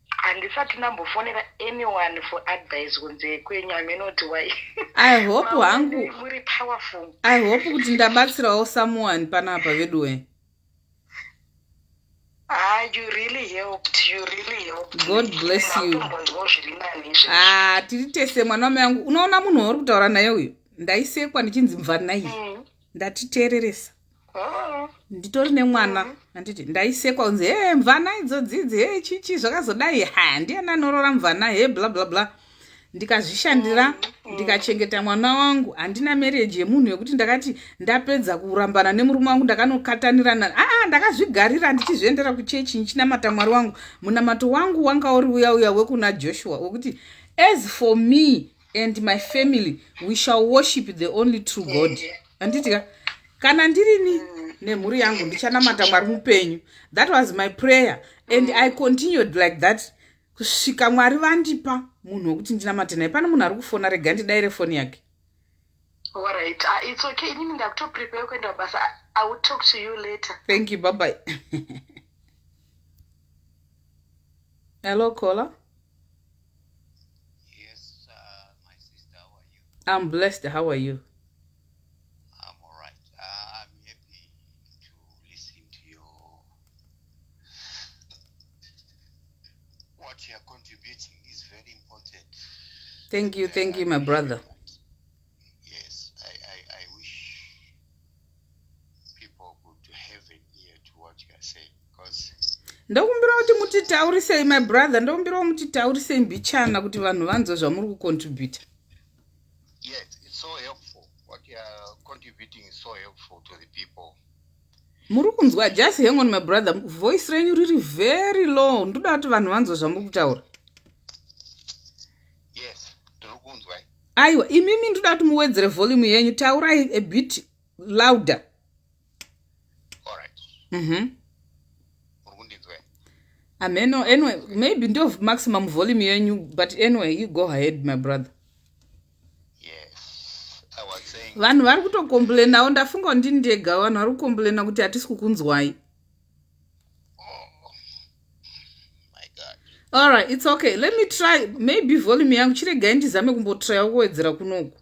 [SPEAKER 4] handisati ndambofonera anyone for advice kunze kwenyu. Amenoti why.
[SPEAKER 3] I hope hangu
[SPEAKER 4] Muri powerful.
[SPEAKER 3] I hope kuti ndabatsirawo someone panapa veduwe.
[SPEAKER 4] Ah, you really helped, you really helped.
[SPEAKER 3] God bless you.
[SPEAKER 4] Ndatombonzwawo zviri nani izvezvi.
[SPEAKER 3] Ah, tiri tese, mwana wamai yangu. Unoona munhu wauri kutaura naye uyu, ndaisekwa ndichinzi mvanai. Ndatiteereresa.
[SPEAKER 4] Oh.
[SPEAKER 3] Nditori nemwana, handiti? Ndaisekwa kunzi, "He, mvana idzodzidzi, he, chichi zvakazodai, ha, ndiani anorora mvana, he, bla bla bla." Ndikazvishandira, ndikachengeta mwana wangu. Handina marriage yemunhu yekuti ndakati ndapedza kurambana nemurume wangu ndakanokatanirana. Aa, ndakazvigarira ndichizviendera kuchechi, ndichinamata Mwari wangu. Munamato wangu wanga uri uya uya wekuna Joshua wekuti, "As for me and my family, we shall worship the only true God." Handiti ka? Kana ndirini nemhuri yangu, ndichanamata Mwari mupenyu. That was my prayer and I continued like that kusvika Mwari vandipa munhu wekuti ndinamate naye. Pane munhu ari kufona, rega ndidaire foni yake.
[SPEAKER 4] Alright, it's okay. Inini ndakutoprepare kuenda kubasa. I will talk to you later.
[SPEAKER 3] Thank you, bye bye. Hello, caller.
[SPEAKER 1] Yes, my sister, how are you?
[SPEAKER 3] I'm blessed. How are you?
[SPEAKER 1] I'm all right. I'm happy to listen to your what you are contributing is very important.
[SPEAKER 3] Thank you, thank you, my brother.
[SPEAKER 1] Yes, I wish
[SPEAKER 3] Ndokumbira kuti mutitaurisei, my brother. Ndokumbirawo mutitaurisei mbichana kuti vanhu vanzwe zvamuri kucontributa.
[SPEAKER 5] Yes, it's so helpful. What you are contributing is so helpful to the people.
[SPEAKER 3] Muri kunzwa? Just hang on, my brother. Voice renyu riri very low. Ndoda kuti vanhu vanzwe zvamuri kutaura.
[SPEAKER 5] Yes, ndiri kunzwa.
[SPEAKER 3] Aiwa, imimi ndoda kuti muwedzere volume yenyu. Taurai a bit louder.
[SPEAKER 5] All right. Muri kundinzwa?
[SPEAKER 3] Ameno. Anyway, maybe ndo maximum volume yenyu, but anyway, you go ahead, my brother.
[SPEAKER 5] Yes. I was saying
[SPEAKER 3] Vanhu vari kutocomplainawo. Ndafunga kuti ndini ndega. Vanhu vari kucomplaina kuti hatisi kukunzwai.
[SPEAKER 5] Oh my God.
[SPEAKER 3] Alright, it's okay. Let me try. Maybe volume yangu. Chiregai ndizame kumbotrya kuwedzera kunoku.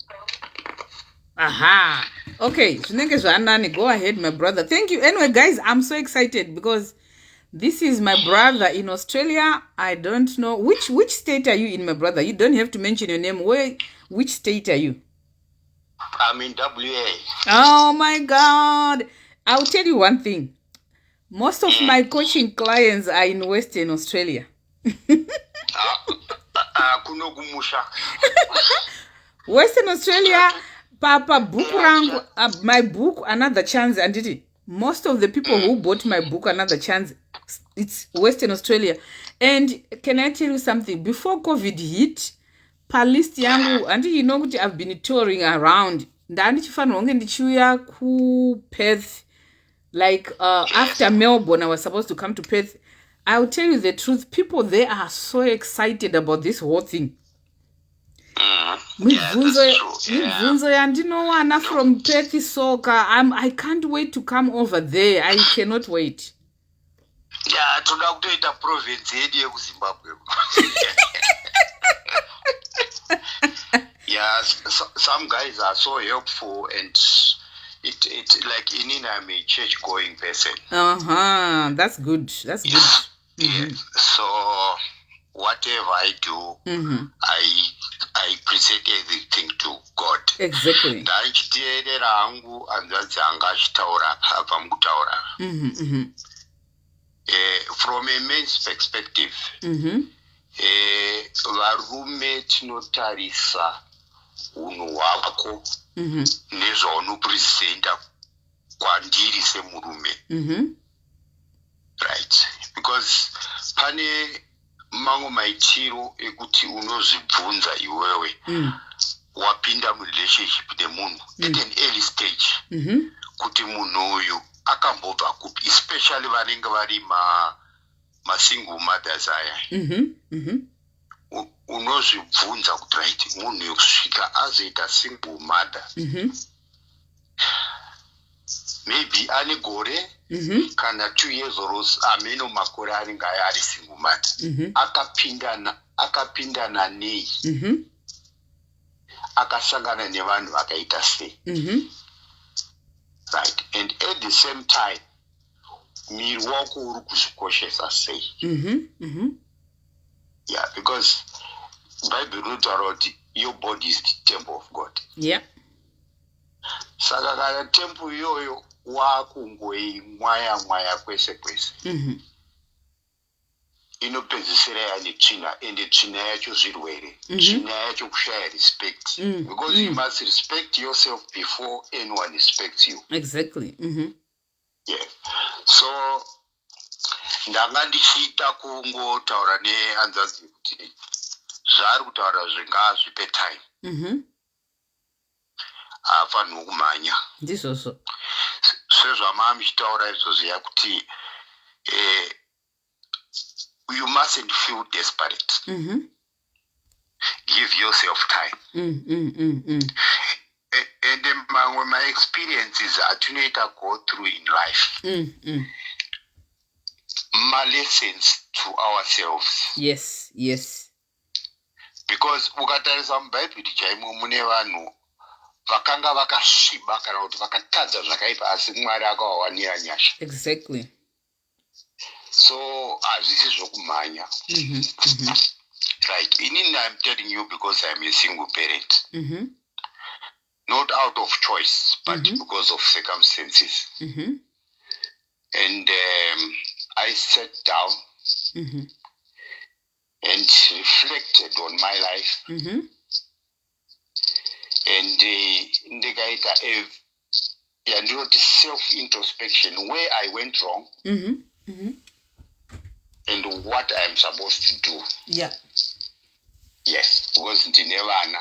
[SPEAKER 3] Aha, okay, zvinenge zvanani. Go ahead, my brother. Thank you. Anyway, guys, I'm so excited because this is my brother in Australia. I don't know which state are you in, my brother. You don't have to mention your name. Where, which state are you?
[SPEAKER 5] I'm in WA.
[SPEAKER 3] Oh my God. I'll tell you one thing. Most of my coaching clients are in Western Australia.
[SPEAKER 5] Ah, kuno kumusha.
[SPEAKER 3] Western Australia. Pabhuku rangu, my book Another Chance, anditi most of the people who bought my book Another Chance, it's Western Australia. And can I tell you something? Before COVID hit, palist yangu, handiti you know kuti I've been touring around, ndandichifanirwa kunge ndichiuya kuPerth, like after Melbourne I was supposed to come to Perth. I'll tell you the truth, people there are so excited about this whole thing. Mibvunzo mibvunzo yandinowana from Perth soka. I can't wait to come over there. I cannot wait.
[SPEAKER 5] Ya, toda kutoita province yedu yekuZimbabwe. Yeah, some guys are so helpful and it like inini, I'm a church going person.
[SPEAKER 3] That's good, that's good.
[SPEAKER 5] Yeah. So whatever I do, I present everything to God. Ndaichiteerera hangu hanzvadzi anga achitaura abva mukutaura. From a man's perspective, varume tinotarisa unhu hwako nezvaunopresenta kwandiri semurume, right? Because pane mamwe maitiro ekuti unozvibvunza iwewe wapinda murelationship nemunhu at an early stage kuti munhu uyu akambobva kupi, especially vanenge vari masingle mothers aya. Unozvibvunza kuti, right, munhu kusvika azoita single mother, maybe ane gore kana 2 years or ameno makore anenge aya ari single mother, akapindana nei, akasangana nevanhu vakaita sei, right? And at the same time, miri wako uri kuzvikoshesa sei? Yeah, because Bhaibheri rinotaura kuti your body is the temple of God. Saka kana temple iyoyo wakungoimwaya mwaya kwese kwese, inopedzisira yane tsvina, ende tsvina yacho zvirwere, tsvina yacho kushaya respect, because you must respect yourself before anyone respects you. Yeah, so ndanga ndichida kungotaura nehanzvadzi kuti zvaari kutaura zvingazvipe time. Haafanirwi kumhanya.
[SPEAKER 3] Ndizvozvo.
[SPEAKER 5] Sezvamaa muchitaura izvozviya kuti you mustn't feel desperate. Give yourself time. Ende mamwe maexperiences atinoita go through in life, malessons to ourselves. Because ukatarisa muBhaibheri chaimo, mune vanhu vakanga vakasviba kana kuti vakatadza zvakaipa, asi Mwari akavawanira nyasha. So hazvisi zvokumhanya. Right, inini I'm telling you because I'm a single parent, not out of choice but because of circumstances. And I sat down and reflected on my life and ndikaita a yandinoti self introspection, where I went wrong and what I'm supposed to do. Yes, because ndine vana.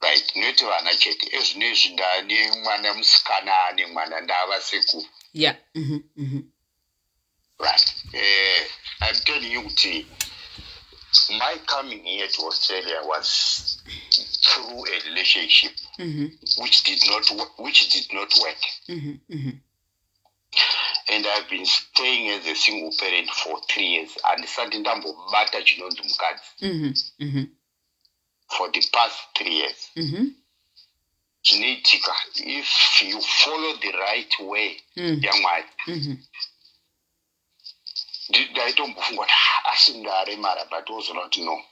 [SPEAKER 5] Right, noti vana chete, ezvino ndane mwana musikana, ane mwana, ndava sekuru. Right, I'm telling you kuti my coming here to Australia was through a relationship which did not work and I've been staying as a single parent for 3 years. Handisati ndambobata chinonzi mukadzi for the past 3 years. Zvinoitika if you follow the right way yaMwari. Ndaitombofunga kuti, "Ah, asi ndaremara," but wozoona kuti no,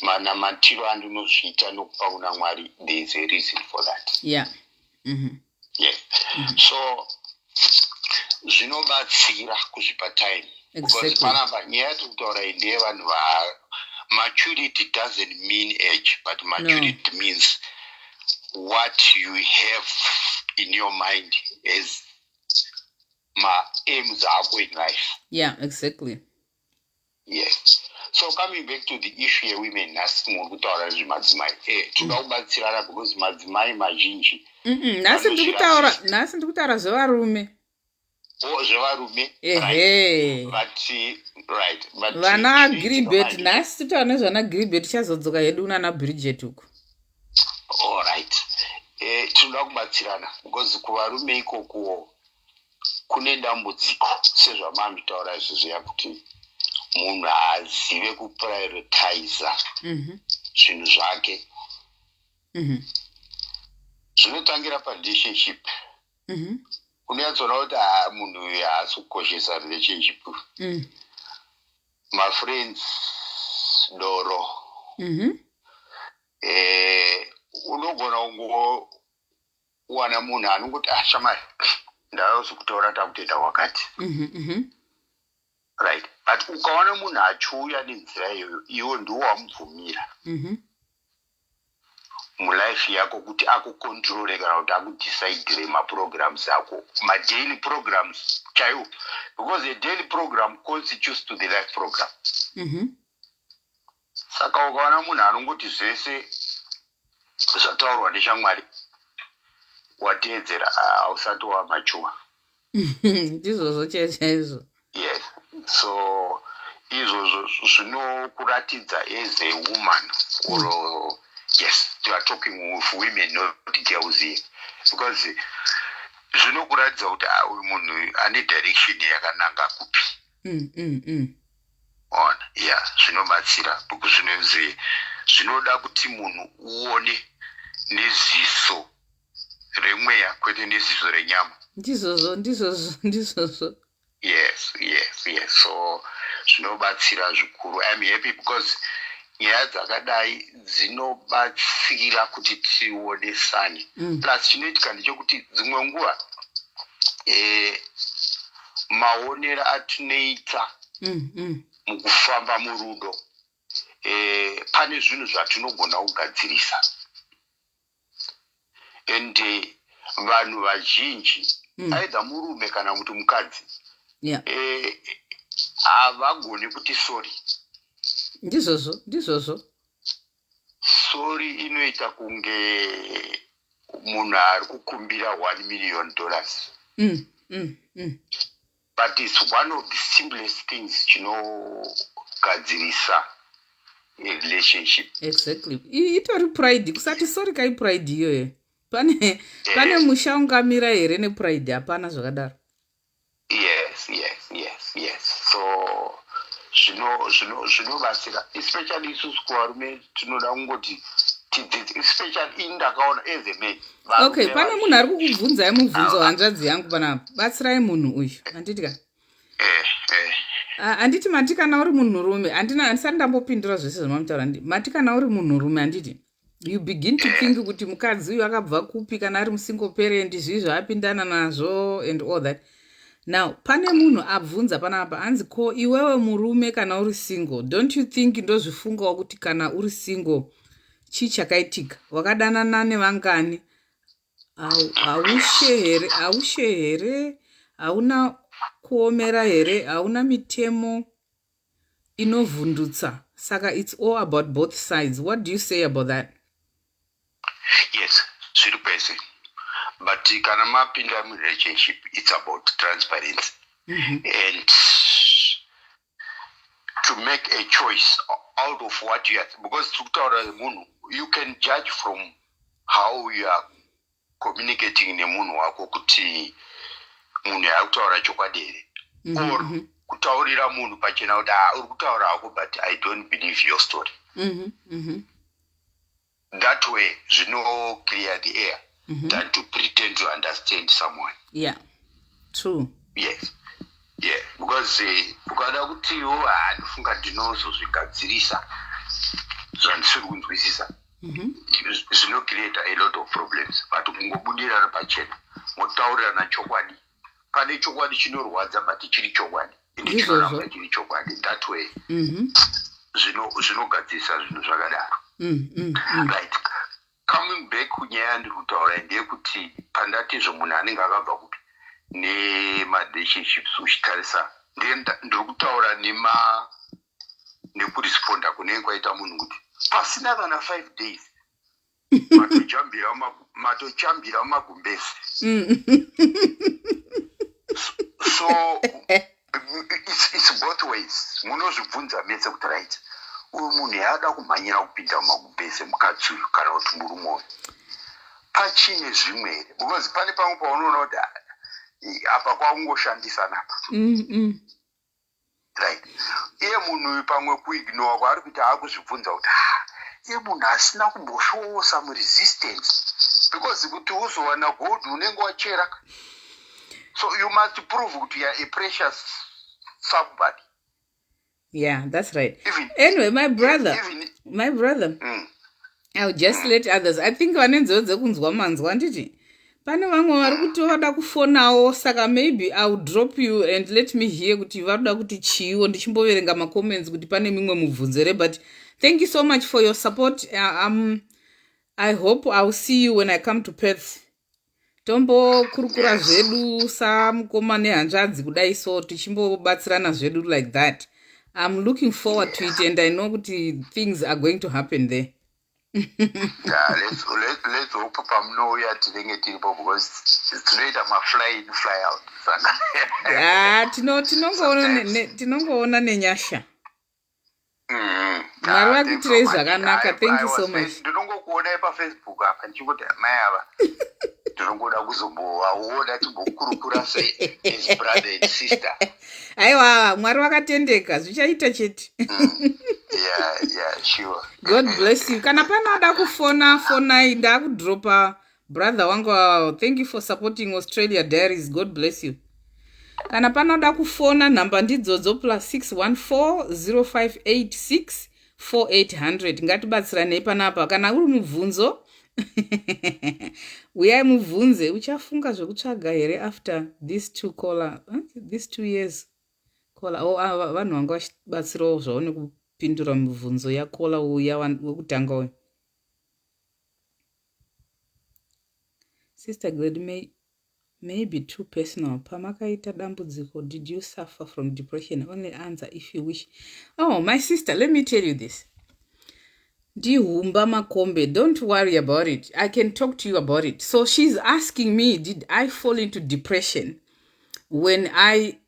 [SPEAKER 5] manamatiro andinozviita nokupa kuna Mwari, there is a reason for that. Yes, so zvinobatsira kuzvipa time because panapa nyaya yatiri kutaura iyi ndeyevanhu va maturity doesn't mean age, but maturity means what you have in your mind as ma-aims ako in life. Yes, so coming back to the issue yewomen, nhasi muri kutaura nezvemadzimai, toda kubatsirana because madzimai mazhinji
[SPEAKER 3] Nhasi ndiri kutaura, nhasi ndiri kutaura zvevarume.
[SPEAKER 5] O, zvevarume.
[SPEAKER 3] Ehe.
[SPEAKER 5] But right, but
[SPEAKER 3] Vana
[SPEAKER 5] chinoitika
[SPEAKER 3] Gilbert,
[SPEAKER 5] manje-
[SPEAKER 3] nhasi titaura nezvana Gilbert, tichazodzoka hedu nana Bridget uku.
[SPEAKER 5] Allright, tinoda kubatsirana because kuvarume ikokuwo kune dambudziko, sezvamamitaura izvozviya kuti munhu haazive kuprioritiza zvinhu zvake. Zvinotangira parelationship. Unonyatsoona kuti, ha, munhu uyu haasi kukoshesa relationship. Mafriends, doro. Unogona kungowana munhu anongoti, "Ah, shamwari, ndauzokutora takutoenda kwakati." Right, but ukaona munhu achiuya nenzira iyoyo, iwe ndiwo wamubvumira mulife yako kuti akucontrole kana kuti akudecidire maprograms ako, madaily programs chaiwo, because a daily program constitutes to the life program. Saka ukaona munhu anongoti zvese zvataurwa neshamwari wateedzera, hausati wamature.
[SPEAKER 3] Ndizvozvo chaizvo chaizvo.
[SPEAKER 5] Yes, so izvozvo zvinokuratidza as a woman or yes, we are talking with women, not girls here, because zvinokuratidza kuti, ah, uyu munhu ane direction yakananga kupi. Ona, yeah, zvinobatsira because zvinonzi zvinoda kuti munhu uone neziso remweya, kwete neziso renyama.
[SPEAKER 3] Ndizvozvo, ndizvozvo, ndizvozvo.
[SPEAKER 5] Yes, so zvinobatsira zvikuru. I'm happy because nyaya dzakadai dzinobatsira kuti tionesane. Plus chinoitika ndechekuti dzimwe nguva maonero atinoita mukufamba murudo, pane zvinhu zvatinogona kugadzirisa and vanhu vazhinji, either murume kana kuti mukadzi, havagoni kuti sorry.
[SPEAKER 3] Ndizvozvo, ndizvozvo.
[SPEAKER 5] Sorry inoita kunge munhu ari kukumbira $1 million. But it's one of the simplest things chinogadzirisa a relationship.
[SPEAKER 3] Exactly. Itori pride kusati sorry kai, pride iyoyo. Pane musha ungamira here nepride? Hapana zvakadaro.
[SPEAKER 5] Yes, so zvinobatsira, especially isusu kuvarume tinoda kungoti tidzidze, especially ini ndakaona as a man
[SPEAKER 3] Okay, pane munhu ari kukubvunzai mubvunzo, hanzvadzi yangu panapa. Batsirai munhu uyu, handiti ka?
[SPEAKER 5] Eh.
[SPEAKER 3] Ah, handiti mati kana uri munhurume, handina, handisati ndambopindura zvese zvamamutaura. Mati kana uri munhurume, handiti you begin to think kuti mukadzi uyu akabva kupi, kana ari musingle parent, zvii zvaapindana nazvo and all that. Now pane munhu abvunza panapa, hanzi, "Ko iwewe murume, kana uri single, don't you think?" Ndozvifungawo kuti kana uri single, chii chakaitika? Wakadanana nevangani? Haushe here? Haushe here? Hauna kuomera here? Hauna mitemo inovhundutsa? Saka it's all about both sides. What do you say about that?
[SPEAKER 5] Yes, zviri kwese, but kana mapinda murelationship, it's about transparency and to make a choice out of what you are, because tiri kutaura munhu, you can judge from how you are communicating nemunhu wako kuti munhu yaari kutaura chokwadi here, or kutaurira munhu pachena kuti, "Ah, uri kutaura hako, but I don't believe your story." That way zvino clear the air than to pretend to understand someone.
[SPEAKER 3] Yeah, true.
[SPEAKER 5] Yes, yeah, because ukada kutiwo, "Ha, ndofunga ndinozozvigadzirisa zvandisiri kunzwisisa," zvinocreata a lot of problems. But kungobudirana pachena, motaurirana chokwadi, pane chokwadi chinorwadza, but chiri chokwadi, ende chinoramba chiri chokwadi. That way zvinogadzirisa zvinhu zvakadaro. Right, coming back kunyaya yandiri kutaura, ndeyekuti pandatizvo munhu anenge akabva kupi nemarelationships, uchitarisa, ndiri kutaura nema nekuresponda kunenge kwaita munhu kuti pasina kana 5 days matojambira mumagumbezi. So it's both ways. Munozvibvunza mese kuti, right, uyu munhu yaada kumhanyira kupinda mumagumbezi, mukadzi uyu kana kuti murume uyu, pachine zvimwe here? Because pane pamwe paunoona kuti, ah, apa kwakungoshandisa napa. Right, iye munhu uyu pamwe kuignora kwaari kuita, akuzvibvunza kuti, ah, iye munhu asina kumboshowa some resistance, because kuti uzowana gold unenge wachera, so you must prove kuti you are a precious somebody.
[SPEAKER 3] Yeah, that's right.
[SPEAKER 5] Even,
[SPEAKER 3] Anyway, my brother,
[SPEAKER 5] even,
[SPEAKER 3] my brother, I'll just let others, I think vane nzeve dzekunzwa manzwa. Handiti pane vamwe vari kuti vada kufonawo? Saka maybe I'll drop you and let me hear kuti varoda kuti chiiwo, ndichimboverenga macomments kuti pane mimwe mubvunzo here. But thank you so much for your support. I hope I'll see you when I come to Perth. Tombokurukura zvedu samukoma nehanzvadzi kudai, so tichimbobatsirana zvedu like that. I'm looking forward to it and I know kuti things are going to happen there.
[SPEAKER 5] Yeah, let's hope pamunouya tinenge tiripo, because tinoita mafly in, fly out, saka
[SPEAKER 3] Ah, tinongoona nenyasha. Mwari
[SPEAKER 5] Ah,
[SPEAKER 3] vakuitirei
[SPEAKER 5] thanks so much.
[SPEAKER 3] zvakanaka. Thank
[SPEAKER 5] I
[SPEAKER 3] you so
[SPEAKER 5] was
[SPEAKER 3] much.
[SPEAKER 5] Ndinongokuonai paFacebook apa ndichingoti, amai ava ndinongoda kuzombovaona, timbokurukura se as brother and sister.
[SPEAKER 3] Aiwa, Mwari vakatendeka, zvichaita chete.
[SPEAKER 5] Yeah, sure.
[SPEAKER 3] God bless you. Kana panoda kufona, fonai. Ndaakudropa, brother wangu. Thank you for supporting Australia Diaries. God bless you. Kana panoda kufona, nhamba ndidzodzo, +614 0586 4800. Ngatibatsiranei panapa. Kana uri mubvunzo, uyai mubvunze. Uchafunga zvekutsvaga here after this two caller, huh? This 2 years caller? Oh, ah, vanhu vanga vachibatsirawo zvavo nekupindura mibvunzo yacaller uya wekutanga uyu. Sister Glad, may be too personal. Pamakaita dambudziko, did you suffer from depression? Only answer if you wish. Oh, my sister, let me tell you this. Ndihumba Makombe, don't worry about it, I can talk to you about it. So she's asking me, did I fall into depression when I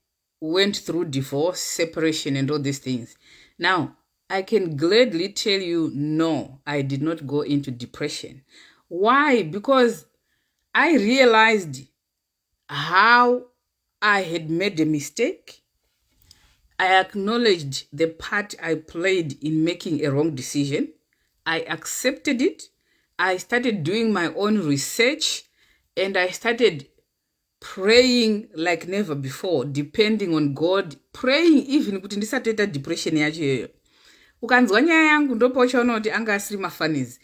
[SPEAKER 3] went through divorce, separation and all these things? Now I can gladly tell you, no, I did not go into depression. Why? Because I realized how I had made a mistake. I acknowledged the part I played in making a wrong decision. I accepted it. I started doing my own research and I started praying like never before, depending on God, praying even kuti ndisatoita depression yacho iyoyo. Ukanzwa nyaya yangu, ndopauchaona kuti anga asiri mafunnies.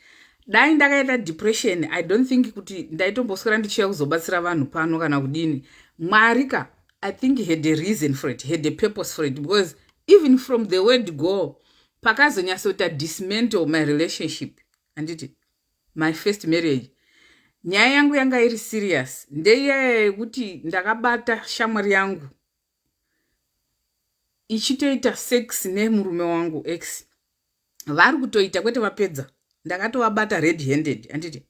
[SPEAKER 3] Dai ndakaita depression, I don't think kuti ndaitomboswera ndichiuya kuzobatsira vanhu pano kana kudini. Mwari ka. I think he had a reason for it, had a purpose for it, because even from the word go, pakazonyatsoita dismantle my relationship, handiti, my first marriage, nyaya yangu yanga iri serious. Ndeyaya yekuti ndakabata shamwari yangu ichitoita sex nemurume wangu ex. Vari kutoita, kwete vapedza, ndakatovabata red handed, handiti?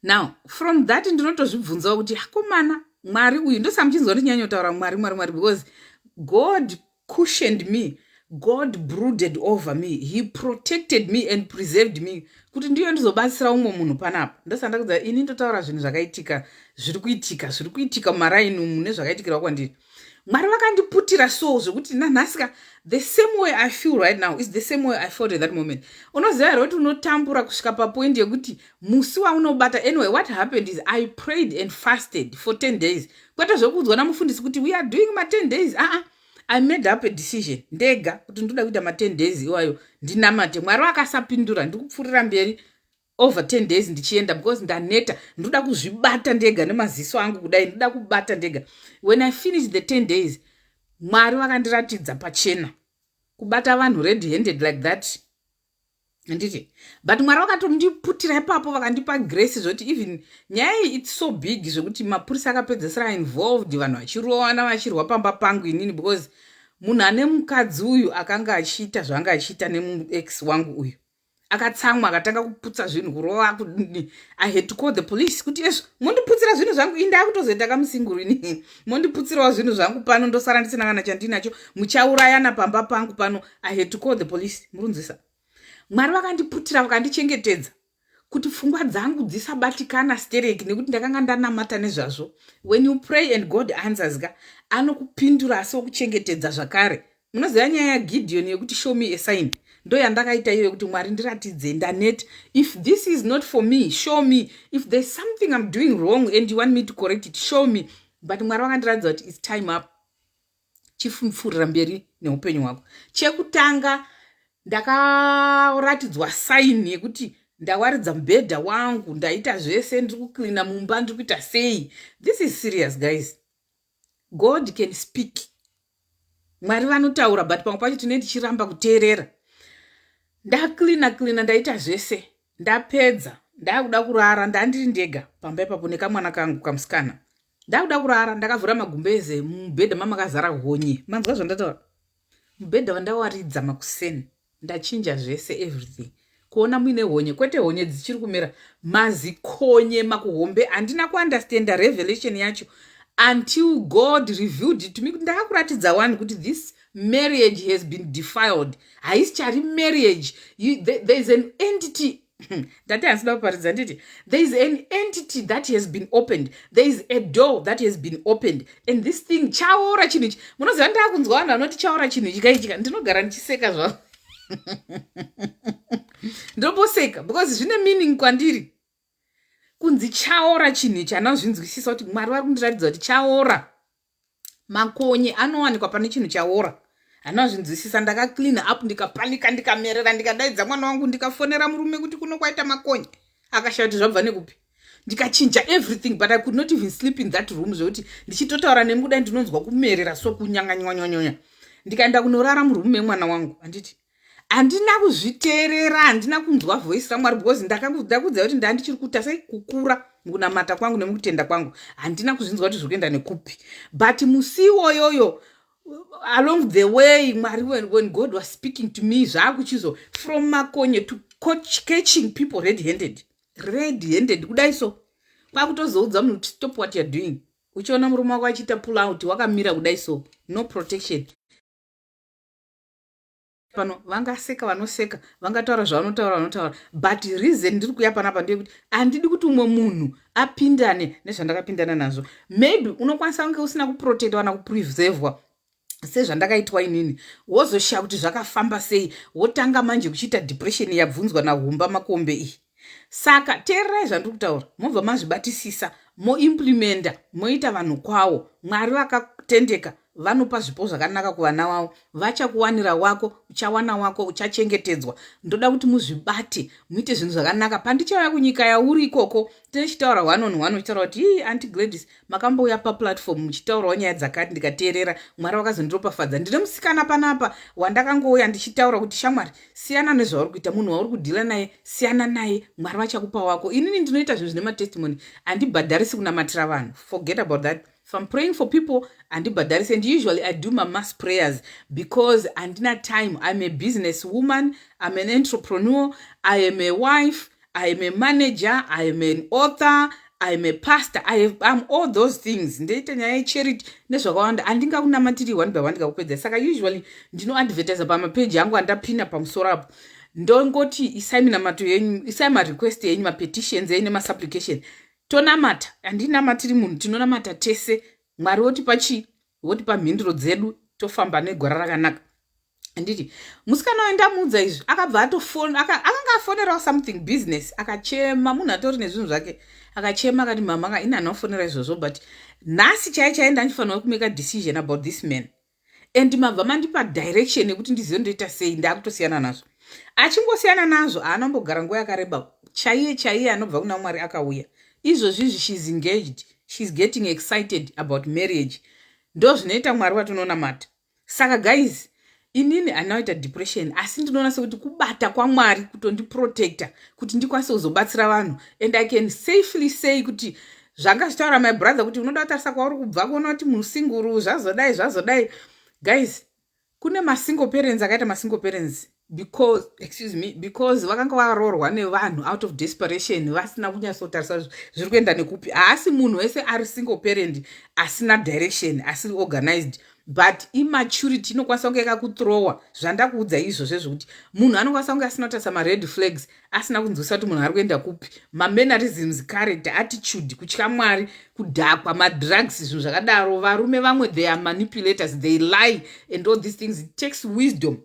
[SPEAKER 3] Now from that ndinotozvibvunzawo kuti, akomana, Mwari uyu, ndosamuchinzwa ndichinyanyotaura Mwari, Mwari, Mwari, because God cushioned me, God brooded over me, he protected me and preserved me kuti ndiyo ndizobatsira umwe munhu panapa. Ndosandakudza ini ndotaura zvinhu zvakaitika, zviri kuitika, zviri kuitika mumaraini umu nezvakaitikirawo kwandiri. Mwari vakandiputira so zvekuti nanhasika the same way I feel right now is the same way I felt at that moment. Unoziva here kuti unotambura kusvika papoint yekuti musi waunobata? Anyway, what happened is I prayed and fasted for 10 days, kwete zvekuudzwa namufundisi kuti we are doing ma10 days. Aa uh -uh. I made up a decision ndega kuti ndoda kuita ma10 days iwayo, ndinamate. Mwari vakasapindura, ndikupfuurira mberi over 10 days ndichienda, because ndaneta, ndoda kuzvibata ndega nemaziso angu kudai, ndoda kubata ndega. When I finished the 10 days, Mwari vakandiratidza pachena kubata vanhu red handed like that, handiti? But Mwari vakatondiputira ipapo, vakandipa grace zvokuti even nyaya iyi, it's so big zvekuti mapurisa akapedzesera involved, vanhu vachirowana, vachirwa pamba pangu inini, because munhu ane mukadzi uyu akanga achiita zvaanga achiita nemuex wangu uyu, akatsamwa, akatanga kuputsa zvinhu, kurova. I had to call the police kuti, "Ezvo mondiputsira zvinhu zvangu, ini ndakutozoita kamusinguru, ini mondiputsirawo zvinhu zvangu pano, ndosara ndisina kana chandinacho, muchaurayana pamba pangu pano." I had to call the police. Murunzisa, Mwari vakandiputira, vakandichengetedza kuti pfungwa dzangu dzisabatikana stereki, nekuti ndakanga ndanamata nezvazvo. When you pray and God answers ka, anokupindura asi okuchengetedza zvakare. Munoziva nyaya yaGideon yekuti, "Show me a sign"? Ndo yandakaita iyo yekuti, "Mwari, ndiratidze, ndaneta. If this is not for me, show me. If there's something I'm doing wrong and you want me to correct it, show me." But Mwari vakandiratidza kuti it's time up, chifupfurira mberi neupenyu hwako. Chekutanga, ndakaratidzwa sign yekuti ndawaridza mubhedha wangu, ndaita zvese, ndiri kucleana mumba, ndiri kuita sei. This is serious, guys. God can speak. Mwari vanotaura, but pamwe pacho tinee tichiramba kuteerera. Ndacleana cleana, ndaita zvese, ndapedza, ndakuda kurara. Ndandiri ndega pamba ipapo nekamwana kangu kamusikana. Ndakuda kurara, ndakavhura magumbeze, mubhedha mamakazara honye. Manzwa zvandataura? Mubhedha wandawaridza makuseni, ndachinja zvese, everything, kuona muine honye. Kwete honye dzichiri kumera, mazikonye makuhombe. Handina kuunderstanda revelation yacho until God revealed it to me kuti, "Ndakakuratidza one kuti this marriage has been defiled. Haisi chari marriage. There is an entity." Ndati handisida kuparidza. Nditi there is an entity that has been opened, there is a door that has been opened, and this thing chaora chinhu ichi. Munoziva, ndaakunzwa vanhu vanoti chaora chinhu ichi kaichika, ndinogara ndichiseka zvavo, ndinomboseka because zvine meaning kwandiri. Kunzi chaora chinhu ichi, handina kuzvinzwisisa kuti Mwari vari kundiratidza kuti chaora. Makonye anowanikwa pane chinhu chaora. Handina kuzvinzwisisa. Ndakaclean up, ndikapanika, ndikamerera, ndikadaidza mwana wangu, ndikafonera murume kuti kuno kwaita makonye. Akashaya kuti zvabva nekupi. Ndikachinja everything, but I could not even sleep in that room, zvekuti ndichitotaura nemi kudai ndinonzwa kumerera, so kunyanganywanyanyonya. Ndikaenda kunorara murumu memwana wangu, handiti? Handina kuzviteerera, handina kunzwa voice raMwari, because ndakudza kuti ndandichiri kuita sei, kukura mukunamata kwangu nemukutenda kwangu. Handina kuzvinzwa kuti zviri kuenda nekupi. But musi iwoyoyo, along the way, Mwari, when God was speaking to me, zvaakuchizo from makonye to catching people red handed, red handed kudai. So kwakutozoudza munhu kuti, "Stop what you are doing." Uchiona murume wako achiita pull out, wakamira kudai, so no protection pano. Vangaseka, vanoseka, vangataura zvavanotaura, vanotaura, but reason ndiri kuya panapa ndeyekuti handidi kuti umwe munhu apindane nezvandakapindana nazvo. Maybe unokwanisa kunge usina kuprotectwa kana kupreservwa sezvandakaitwa inini, wozoshiya kuti zvakafamba sei, wotanga manje kuchiita depression yabvunzwa nahumba makombe iyi. Saka teererai zvandiri kutaura, mobva mazvibatisisa, moimplementa, moita vanhu kwawo. Mwari vakatendeka. Vanopa zvipo zvakanaka kuvana vavo, vachakuwanira wako, uchawana wako, uchachengetedzwa. Ndoda kuti muzvibate, muite zvinhu zvakanaka. Pandichauya kunyika yauri ikoko, tinechitaura one on one, uchitaura kuti, "Ii, Auntie Gladys, makambouya paplatform muchitaurawo nyaya dzakati, ndikateerera, Mwari vakazondiropafadza." Ndine musikana panapa wandakangouya ndichitaura kuti, "Shamwari, siyana nezvauri kuita. Munhu wauri kudhila naye, siyana naye. Mwari vachakupa wako." Inini ndinoita zvinhu zvine matestimony. Handibhadharisi kunamatira vanhu, forget about that. If I'm praying for people, handibhadharisi, and usually I do my mass prayers because handina time. I'm a business woman, I'm an entrepreneur, I am a wife, I am a manager, I am an author, I am a pastor. I'm all those things. Ndoita nyaya yecharity nezvakawanda. Handingakunamatiri one by one ndikakupedza. Saka usually ndinoadvertisa pamapeji angu andapina pamusoro apo. Ndongoti isai minamato yenyu, isai marequest enyu, mapetitions enyu nemasupplication, tonamata. Handinamatiri munhu, tinonamata tese. Mwari wotipa chii? Wotipa mhinduro dzedu, tofamba negwara rakanaka, handiti? Musikana wayo ndamuudza izvi, akabva atofona. Akanga afonerawo something business, akachema. Munhu atori nezvinhu zvake, akachema akati, "Mama, ini handinofonera izvozvo, but nhasi chai chai ndandifanira kumake decision about this man, and mabva mandipa direction yekuti ndizive ndoita sei. Ndaakutosiyana nazvo." Achingosiyana nazvo, haana kumbogara nguva yakareba, chaiye chaiye anobva kuna Mwari akauya. Izvozvizvi she's engaged, she's getting excited about marriage. Ndo zvinoita Mwari watinonamata. Saka guys, inini handina depression, asi ndinoona sekuti kubata kwaMwari kutondiprotecta kuti ndikwanise kuzobatsira vanhu. And I can safely say kuti zvanga zvitaura my brother kuti unoda kutarisa kwauri kubva, kuona kuti musingle zvazodai, zvazodai. Guys, kune masingle parents akaita masingle parents because, excuse me, because vakanga varoorwa nevanhu out of desperation, vasina kunyatsotarisa zviri kuenda nekupi. Haasi munhu wese ari single parent asina direction, asiri organized, but immaturity inokwanisa kunge yakakuthrowa. Zvandakuudza izvozvo zvokuti munhu anokwanisa kunge asina kutarisa mared flags, asina kunzwisa kuti munhu ari kuenda kupi, mamannerisms, character, attitude, kutya Mwari, kudhakwa, madrugs, zvinhu zvakadaro. Varume vamwe, they are manipulators, they lie and all these things. It takes wisdom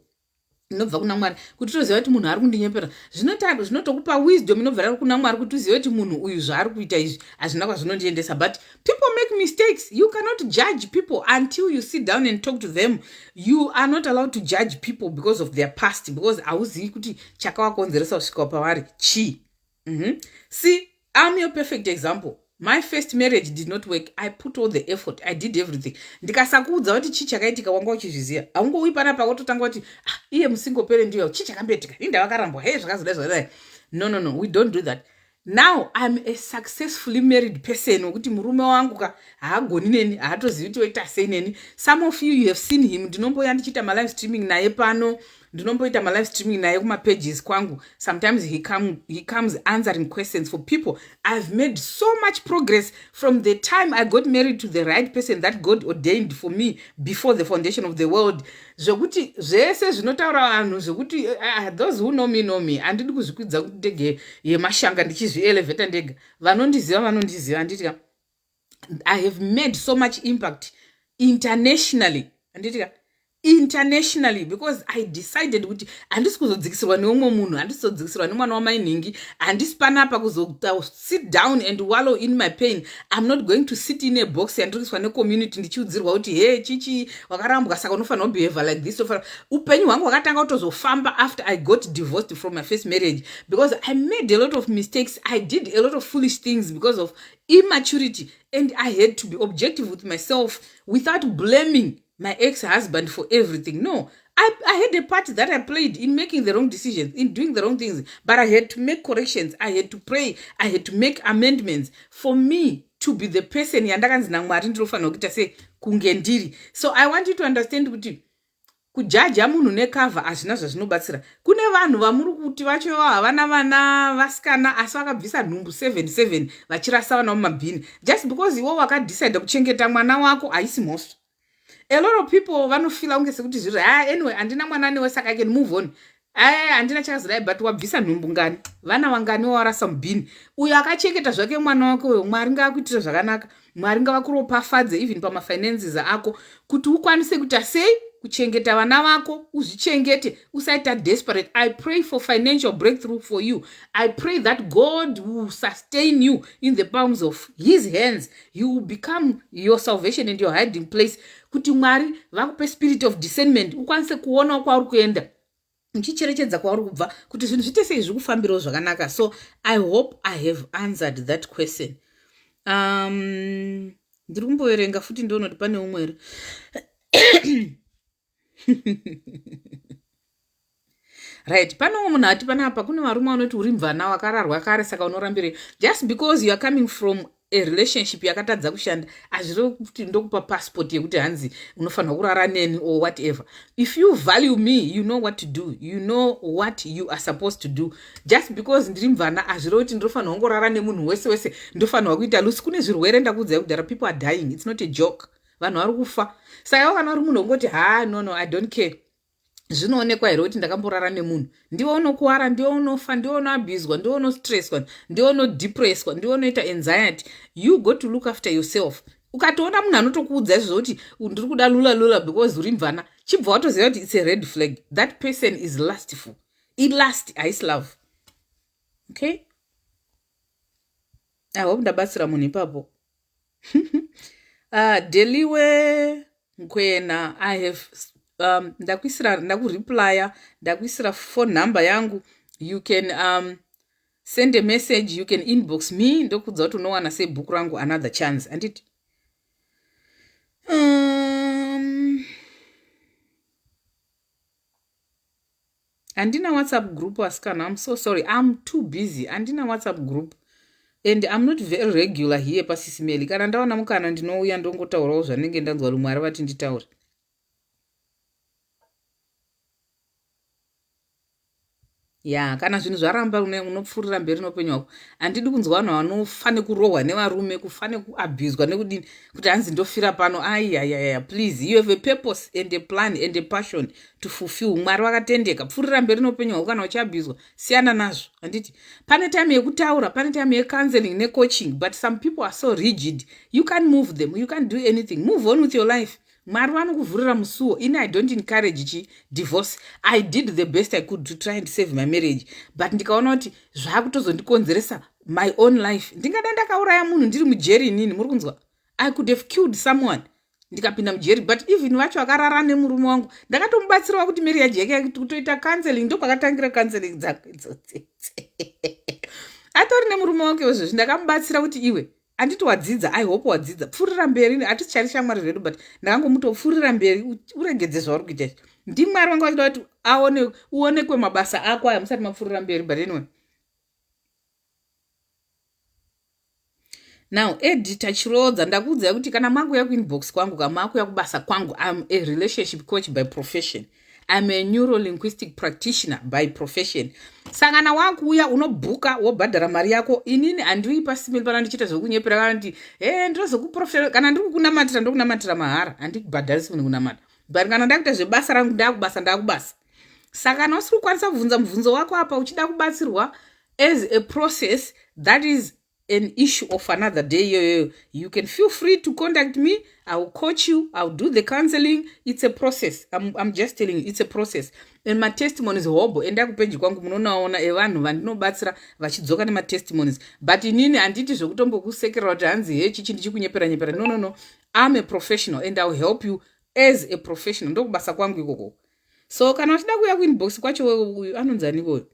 [SPEAKER 3] inobva kuna Mwari kuti toziva kuti munhu ari kundinyepera. Zvinotokupa wisdom inobva kuna Mwari kuti uzive kuti munhu uyu zvaari kuita izvi hazvina kwazvinondiendesa. But people make mistakes. You cannot judge people until you sit down and talk to them. You are not allowed to judge people because of their past, because hauzivi kuti chakavakonzeresa kusvika pavari chii. See, I'm your perfect example. My first marriage did not work. I put all the effort, I did everything. Ndikasakuudza kuti chii chakaitika, wanga uchizviziva. Haungouyi panapa wototanga kuti, "Ah, iye musingle parent ndiyo, chii chakamboitika? Inda vakarambwa he, zvakazodai, zvakadai." No, no, no, we don't do that. Now I'm a successfully married person wekuti murume wangu ka haagoni neni, haatozivi kuti oita sei neni. Some of you, you have seen him. Ndinomboya ndichiita malive streaming naye pano, ndinomboita malive streaming naye kumapages kwangu. Sometimes he comes answering questions for people. I've made so much progress from the time I got married to the right person that God ordained for me before the foundation of the world, zvekuti zvese zvinotaura vanhu zvekuti those who know me know me. Handidi kuzvikwidza ndege yemashanga ndichizvielevheta ndega. Vanondiziva vanondiziva, handiti? I have made so much impact internationally, handiti? Internationally, because I decided kuti handisi kuzodzikisirwa neumwe munhu, handisi kuzodzikisirwa nemwana wamainhingi. Handisi panapa kuzoita sit down and wallow in my pain. I'm not going to sit in a box yandiri kuiswa necommunity ndichiudzirwa kuti, "He, chichi, wakarambwa, saka unofanira kubehave like this." Upenyu hwangu hwakatanga kutozofamba after I got divorced from my first marriage, because I made a lot of mistakes. I did a lot of foolish things because of immaturity, and I had to be objective with myself without blaming my ex-husband for everything. No, I had a part that I played in making the wrong decisions, in doing the wrong things, but I had to make corrections, I had to pray, I had to make amendments for me to be the person yandakanzi naMwari ndinofanira kuita se kunge ndiri. So I want you to understand kuti kujaja munhu necover hazvina zvazvinobatsira. Kune vanhu vamuri kuti vacho havana vana vasikana, asi vakabvisa nhumbu 77 vachirasa vana mumabhini. Just because iwo wakadecida kuchengeta mwana wako haisi mhosva. A lot of people vanofeela kunge sekuti zviri, "Ah, anyway, handina mwana newe, saka I can move on. Aya, handina chakazodai." But wabvisa nhumbu ngani? Vana vangani wawarasa mubhini? Uyo akachengeta zvake mwana wake uyo, Mwari ngaakuitire zvakanaka, Mwari ngavakuropafadze even pamafinances ako kuti ukwanise kuita sei kuchengeta vana vako. Uzvichengete, usaita desperate. I pray for financial breakthrough for you. I pray that God will sustain you in the palms of his hands. He will become your salvation and your hiding place. Kuti kuti Mwari vakupe spirit of discernment, ukwanise kuonawo kwauri kuenda, uchicherechedza kwauri kubva, kuti zvinhu zviite sei, zviri kufambirawo zvakanaka. So I hope I have answered that question. Ndiri kumboverenga futi, ndiona kuti pane umwe here. Right, pane umwe munhu ati panapa kune varume vanoti uri mvana wakararwa kare, saka unorambirei? Just because you are coming from a relationship yakatadza kushanda, hazvirevi kuti ndokupa passport yekuti hanzi unofanirwa kurara neni or whatever. If you value me, you know what to do, you know what you are supposed to do. Just because ndiri mvana, hazvirevi kuti ndinofanirwa kungorara nemunhu wese wese, ndofanirwa kuita loose. Kune zvirwere, ndakuudzai kudhara. People are dying, it's not a joke, vanhu vari kufa. Saka kana uri munhu wongoti, "Ha, no, no, I don't care, zvinoonekwa here kuti ndakamborara nemunhu?" Ndiwe unokuwara, ndiwe unofa, ndiwe unoabhuzwa, ndiwe unostresswa, ndiwe unodepresswa, ndiwe unoita anxiety. You got to look after yourself. Ukatoona munhu anotokuudza izvozvo kuti ndiri kuda lula lula because uri mvana, chibva watoziva kuti it's a red flag. That person is lustful. Ilust, haisi love. Okay, I hope ndabatsira munhu ipapo. Deliwe Nkwena, I have ndakuisira, ndakureplya, ndakuisira phone number yangu. You can send a message, you can inbox me, ndokudza kuti unowana sei bhuku rangu Another Chance, handiti? Handina WhatsApp group, asikana. I'm so sorry, I'm too busy. Handina WhatsApp group and I'm not very regular here paSisimeli. Kana ndaona mukana, ndinouya, ndongotaurawo zvanenge ndanzwa rumwe ari vati nditaure. Ya, kana zvinhu zvaramba, unopfuurira mberi neupenyu hwako. Handidi kunzwa vanhu vanofa nekurohwa nevarume, kufa nekuabhuzwa nekudini, kuti hanzi ndofira pano. Aiayaya, please, you have a purpose and a plan and a passion to fulfill. Mwari vakatendeka. Pfuurira mberi neupenyu hwako. Kana uchiabhuzwa, siyana nazvo, handiti? Pane time yekutaura, pane time yecounseling necoaching, but some people are so rigid, you can't move them, you can't do anything. Move on with your life. Mwari vanokuvhurira musuwo. Ini I don't encourage chi divorce. I did the best I could to try and save my marriage, but ndikaona kuti zvaakutozondikonzeresa my own life. Ndingada ndakauraya munhu ndiri mujeri inini, muri kunzwa? I could have killed someone ndikapinda mujeri. But even vacho vakarara nemurume wangu, ndakatomubatsirawo kuti marriage yake, kutoita counseling, ndokwakatangira counseling dzangu idzodzi. Atori nemurume wake wezvezvi. Ndakamubatsira kuti, "Iwe, handiti wadzidza? I hope wadzidza. Pfuurira mberi." Hatisichari shamwari zvedu, but ndakangomutopfuurira mberi, uregedze zvauri kuita izvi. Ndimwari vanga vachida kuti aone, uonekwe mabasa ako aya musati mapfuurira mberi. But anyway, now, Editor Chirodza, ndakuudzai kuti kana makuya kuinbox kwangu, kana makuya kubasa kwangu, I'm a relationship coach by profession, I'm a neurolinguistic practitioner by profession. Saka kana wakuuya, unobhuka, wobhadhara mari yako. Inini handiuyi pasimeli pana ndichiita zvekunyepera kana kuti e ndinozokuprofita. Kana ndiri kukunamatira, ndokunamatira mahara, handikubhadharisi munhu kunamata. But kana ndakuita zvebasa rangu, ndakubasa, ndakubasa. Saka kana usiri kukwanisa kubvunza mubvunzo wako apa, uchida kubatsirwa as a process, that is an issue of another day iyoyoyo. You can feel free to contact me. I will coach you, I will do the counseling. It's a process. I'm just telling you, it's a process. And matestimonies hobo, endai kupeji kwangu, munonaona evanhu vandinobatsira vachidzoka nematestimonies. But inini handiti zvekutombokusekerera kuti hanzi he chichi ndichikunyepera nyepera. No, no, no, I'm a professional and I will help you as a professional. Ndokubasa kwangu ikoko. So kana uchida kuuya kuinbox kwacho, uyu anonzi anikoyo,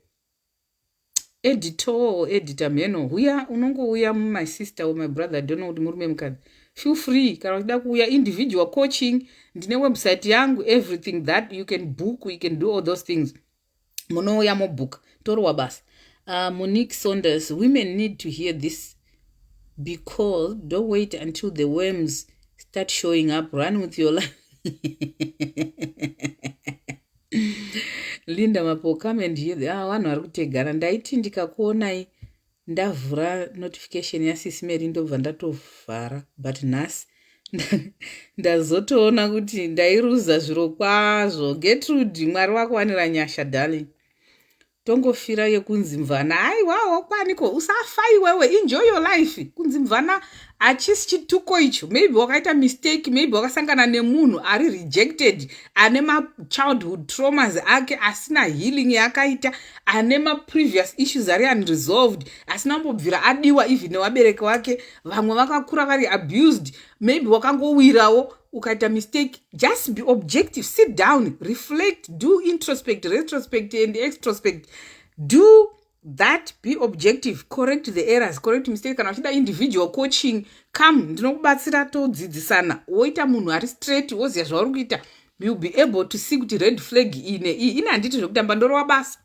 [SPEAKER 3] editor, editor mheno, huya, unongouya. My sister or my brother, I don't know kuti murume, mukadzi, feel free. Kana uchida kuuya individual coaching, ndine website yangu, everything that you can book, you can do all those things. Munouya, mobhuka, torowa basa. Monique Saunders, women need to hear this because don't wait until the worms start showing up. Run with your life. Linda Mapo, come and hear. Ah, vanhu vari kutegana. Ndaiti ndikakuonai ndavhura notification yaSisi Mary, ndobva ndatovhara, but nhasi ndazotoona kuti ndairuza zviro kwazvo. Gertrude, Mwari wakuwanira nyasha, darling. Tongofira yekunzi mvana. Aiwawo, kwaniko, usafa iwewe, enjoy your life. Kunzi mvana hachisi chituko icho. Maybe wakaita mistake, maybe wakasangana nemunhu ari rejected, ane machildhood traumas ake asina healing yaakaita, ane maprevious issues ari unresolved, asina kumbobvira adiwa even nevabereki vake. Vamwe vakakura vari abused. Maybe wakangowirawo. Ukaita mistake, just be objective. Sit down, reflect, do introspect, retrospect and extrospect. Do that, be objective, correct the errors, correct mistake. Kana uchida individual coaching, come, ndinokubatsira, todzidzisana. Woita munhu ari straight, woziva zvauri kuita. You'll be able to see kuti red flag ine iyi ine. Handiti zvekutamba, ndorova basa,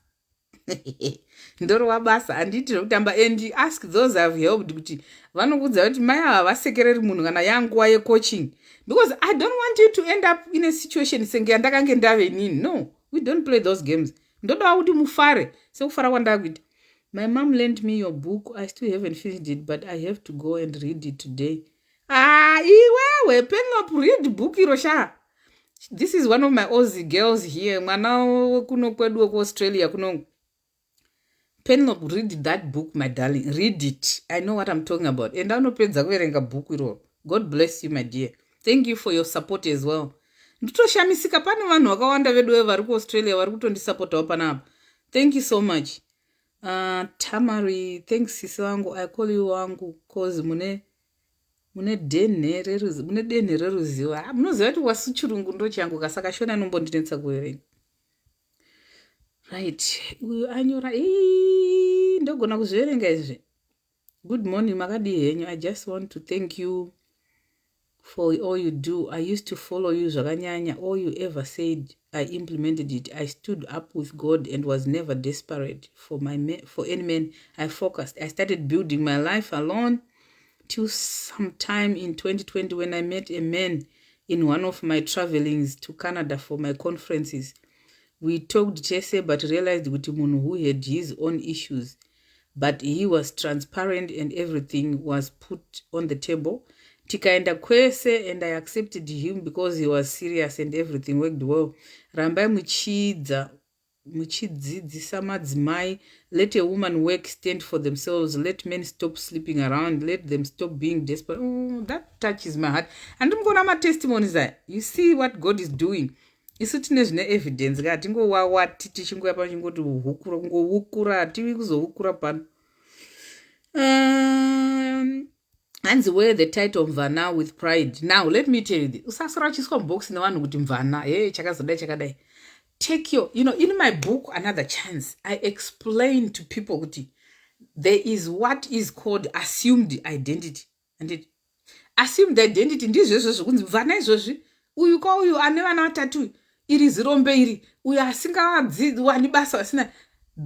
[SPEAKER 3] ndorova basa, handiti zvekutamba. And ask those have helped kuti vanokuudza kuti mai ava vasekereri munhu kana yanguva yecoaching, because I don't want you to end up in a situation senge yandakange ndave inini. No, we don't play those games. Ndodawa kuti mufare sekufara kwandava kuita. My mom lent me your book. I still haven't finished it, but I have to go and read it today. Ah, iwewe Penlop, read book iro sha. This is one of my Aussie girls here, mwana kuno kwedu wekuAustralia kuno. Penlop, read that book, my darling, read it. I know what I'm talking about. Enda unopedza kuverenga bhuku iroro. God bless you, my dear. Thank you for your support as well. Nditoshamisika pane vanhu vakawanda vedu vari kuAustralia vari kutondisapotawo panapa. Thank you so much. Tamary, thanks sisi wangu. I call you wangu cause mune denhe reruzivo. Ah, munoziva kuti wasu chirungu ndo changu, kasaka Shona inombondinetsa kuverenga. Right, uyu anyora, ndogona kuzviverenga izvi. Good morning, makadii henyu? I just want to thank you for all you do. I used to follow you zvakanyanya. All you ever said, I implemented it. I stood up with God and was never desperate for any man. I focused. I started building my life alone till sometime in 2020 when I met a man in one of my travelings to Canada for my conferences. We talked chese but realized kuti munhu who had his own issues, but he was transparent and everything was put on the table. Tikaenda kwese and I accepted him because he was serious and everything worked well. Rambai muchiidza, muchidzidzisa madzimai. Let a woman work, stand for themselves. Let men stop sleeping around. Let them stop being desperate. Oh, that touches my heart. Handiri mukuona matestimonies aya? You see what God is doing? Isu tine zvine evidence ka, tingowawati tichingoya pano chingoti hukura, kungoukura, hativi kuzoukura pano. Hanzi wear the title mvana with pride. Now let me tell you this: usasora uchiiswa mubox nevanhu kuti mvana, he, chakazodai, chakadai. Take your you know in my book Another Chance, I explain to people kuti there is what is called assumed identity. And assumed identity ndizvezvo zvokunzi mvana izvozvi, uyu kwa uyu ane vana vatatu, iri zirombe iri, uyu asingawani basa, asina.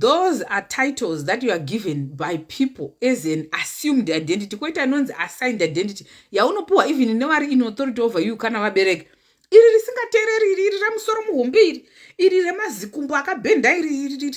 [SPEAKER 3] Those are titles that you are given by people as an assumed identity. Kwoita inonzi assigned identity yaunopiwa even nevari in authority over you, kana vabereki. Iri risingateereri iri, iri remusoro muhombe iri, iri remazikumbo akabhenda iri, iri,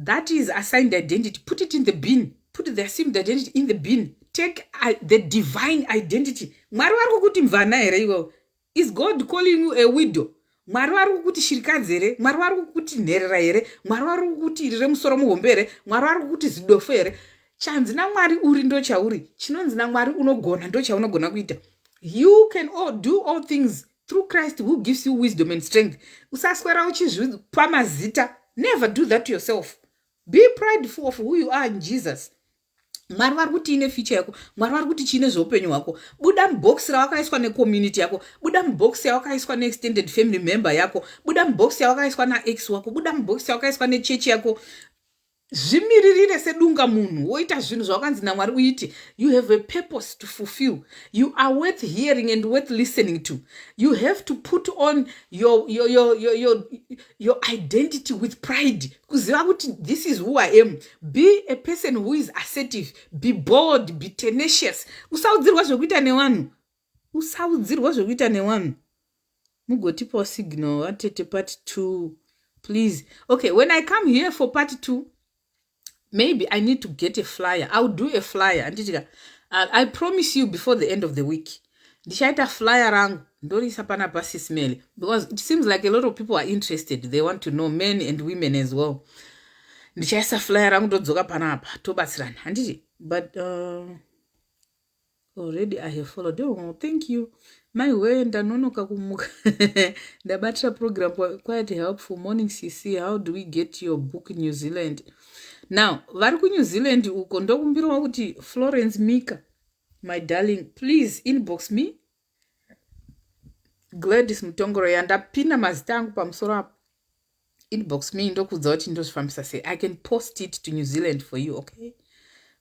[SPEAKER 3] that is assigned identity. Put it in the bin. Put the assumed identity in the bin. Take the divine identity. Mwari vari kukuti mvana here iwewo? Is God calling you a widow? Mwari vari kukuti shirikadzi here? Mwari vari kukuti nherera here? Mwari vari kukuti iri remusoro muhombe here? Mwari vari kukuti zidofo here? Chanzi naMwari uri ndo chauri. Chinonzi naMwari unogona ndo chaunogona kuita. You can do all things through Christ who gives you wisdom and strength. Usaswera uchizvipa mazita. Never do that to yourself. Be prideful of who you are in Jesus. Mwari vari kuti ine future yako, Mwari vari kuti chiine zveupenyu hwako. Buda mubhokisi rawakaiswa necommunity yako, buda mubhokisi yawakaiswa neextended family member yako, buda mubhokisi yawakaiswa naex wako, buda mubhokisi yawakaiswa nechechi yako. Zvimiririre sedunga munhu, woita zvinhu zvawakanzi naMwari uite. You have a purpose to fulfill. You are worth hearing and worth listening to. You have to put on your identity with pride, kuziva kuti this is who I am. Be a person who is assertive. Be bold, be tenacious. Usaudzirwa zvekuita nevanhu, usaudzirwa zvekuita nevanhu. Mugotipawo signal vatete, part 2 please. Okay, when I come here for part 2, maybe I need to get a flyer. I'll do a flyer, anditika? I promise you, before the end of the week ndichaita flyer rangu, ndoriisa panapa, Sis Melly, because it seems like a lot of people are interested. They want to know, men and women as well. Ndichaisa flyer rangu, ndodzoka panapa, tobatsirana, handiti? But already I have followed. Oh, thank you. My way, ndanonoka kumuka, ndabatira program. Quite helpful. Morning cc, how do we get your book in New Zealand? Now vari kuNew Zealand uko, ndokumbirawo kuti Florence Mika, my darling, please inbox me. Gladys Mutongoro yandapinda mazita angu pamusoro apo. Inbox me ndokudza kuti ndozvifambisa sei. I can post it to New Zealand for you, okay?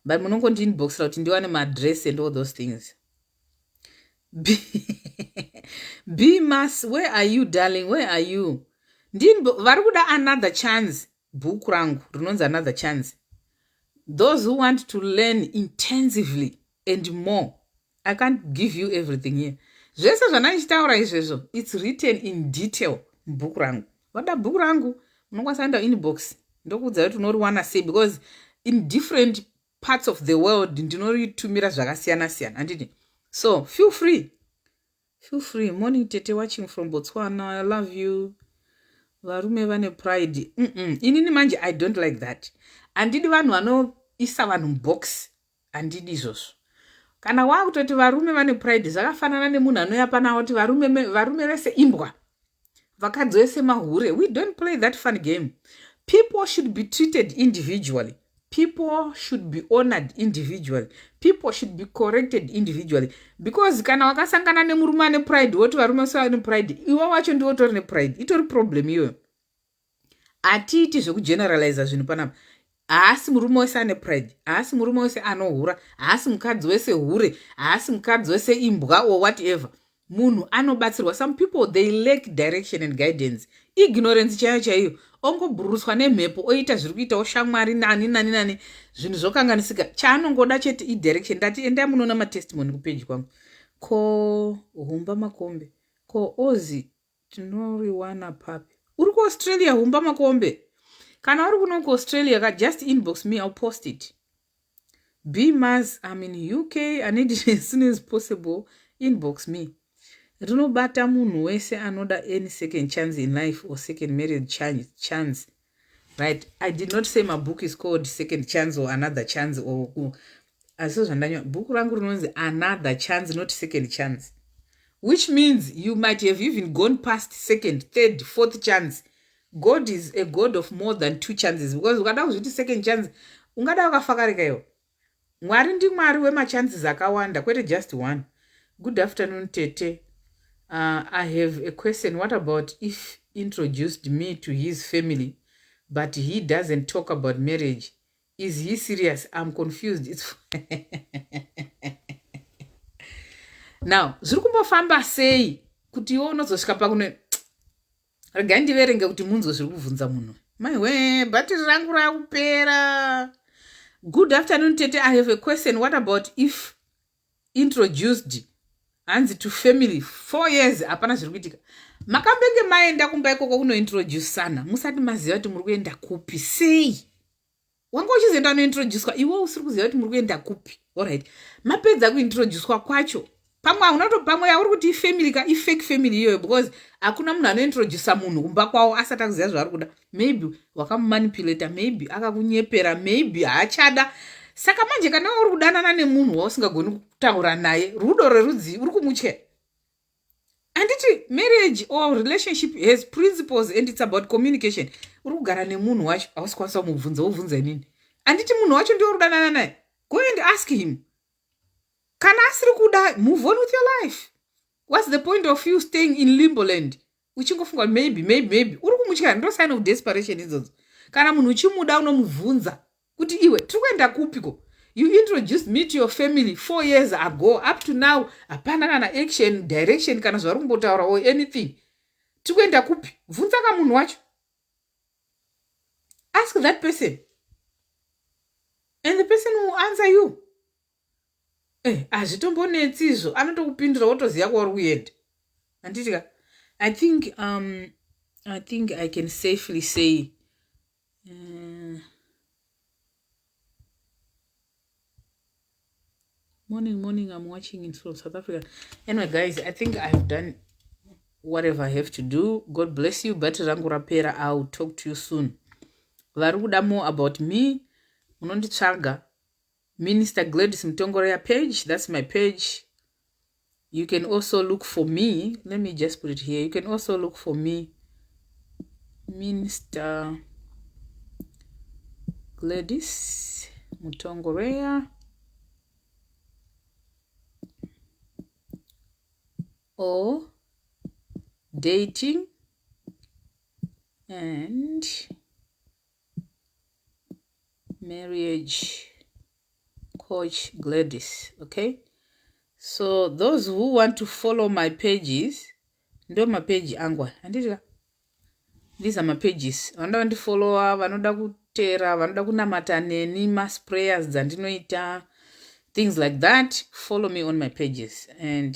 [SPEAKER 3] But munongondiinboxira kuti ndiwane maaddress and all those things. B, B Mas, where are you darling? Where are you? Vari kuda another chance bhuku rangu rinonzi another chance. Those who want to learn intensively and more, I can't give you everything here. Zvese zvandandichitaura izvezvo, it's written in detail mubhuku rangu. Vada bhuku rangu munokwanisa kuenda inbox ndokuudza kuti unoriwana sei, because in different parts of the world ndinoritumira zvakasiyana siyana, handiti? So feel free, feel free. Morning tete, watching from Botswana. I love you. Varume vane pride. Inini manje I don't like that. Handidi vanhu vanoisa vanhu mubox, handidi izvozvo. Kana waakutoti varume vane pride, zvakafanana nemunhu anouya pana kuti varume vese imbwa, vakadzi vese mahure. We don't play that fun game. People should be treated individually. People should be honored individually. People should be corrected individually. Because kana wakasangana nemurume ane pride, woti varume vese vane pride, iwe wacho ndiwe utori nepride, itori problem iyoyo. Hatiiti zvekugeneraliza zvinhu panapa. Haasi murume wese ane pride, haasi murume wese anohura, haasi mukadzi wese hure, haasi mukadzi wese imbwa or whatever. Munhu anobatsirwa. Some people, they lack direction and guidance, ignorance chaiyo chaiyo. Ongobhuruswa nemhepo, oita zviri kuitawo shamwari nani nani nani, zvinhu zvokanganisika. Chaanongoda chete idirection. Ndati endai munoona matestimony kupeji kwangu. Ko Humba Makombe, ko Ozi tinoriwana papi? Uri kuAustralia, Humba Makombe? Kana uri kuno kuAustralia ka, just inbox me, I'll post it. B Mas, I'm in UK, I need it as soon as possible. Inbox me. Rinobata munhu wese anoda any second chance in life or second marriage chance, right? I did not say my book is called Second Chance or Another Chance or asi zvandanyora. Bhuku rangu rinonzi Another Chance, not Second Chance, which means you might have even gone past second, third, fourth chance. God is a God of more than two chances, because ukada kuzviti second chance, ungada wakafakarika iwo. Mwari ndimwari wemachances akawanda, kwete just one. Good afternoon tete. I have a question. What about if introduced me to his family but he doesn't talk about marriage? Is he serious? I'm confused. It's now zviri kumbofamba sei kuti iwe unozosvika pakune? Regai ndiverenge kuti munzwe zviri kubvunza munhu. Maiwe, bhatiri rangu rakupera. Good afternoon tete, I have a question. What about if introduced, hanzi, to family 4 years, hapana zviri kuitika? Makambenge maenda kumba ikoko kunointroducana musati maziva kuti muri kuenda kupi? Sei wanga uchizoenda unointroducwa iwe usiri kuziva kuti muri kuenda kupi? Alright, mapedza kuintroducwa kwacho, pamwe hauna to, pamwe yauri kuti ifamily ka, ifake family iyoyo, because hakuna munhu anointroduca munhu kumba kwavo asati akuziva zvaari kuda. Maybe wakamumanipulata, maybe akakunyepera, maybe haachada. Saka manje kana uri kudanana nemunhu wausingagoni kutaura naye, rudo rwerudzi uri kumutya? Handiti marriage or relationship has principles and it's about communication? Uri kugara nemunhu wacho, hausi kwanisa kumubvunza, wobvunza inini? Handiti munhu wacho ndiwe uri kudanana naye? Go and ask him. Kana asiri kuda, move on with your life. What's the point of you staying in limboland uchingofunga maybe, maybe, maybe? Uri kumutya? Ndo sign of desperation idzodzo. Kana munhu uchimuda, unomubvunza kuti iwe, tiri kuenda kupiko? You introduced me to your family 4 years ago. Up to now hapana kana action, direction, kana zvauri kumbotaura or anything. Tiri kuenda kupi? Bvunza ka munhu wacho. Ask that person and the person will answer you. Eh, hazvitombonetsi izvo, anotokupindura, wotoziva kwauri kuenda, handiti ka? I think I can safely say morning, morning, I'm watching in from South Africa. Anyway guys, I think I've done whatever I have to do. God bless you. But rangu rapera. I'll talk to you soon. Vari kuda more about me, munonditsvaga Minister Gladys Mutongoreya page. That's my page. You can also look for me, let me just put it here, you can also look for me, Minister Gladys Mutongoreya, or Dating and Marriage Coach Gladys. Okay, so those who want to follow my pages, ndo mapeji angu handiti? These are my pages. Vanoda kundifollowa, vanoda kuteera, vanoda kunamata neni, mass prayers dzandinoita, things like that, follow me on my pages. And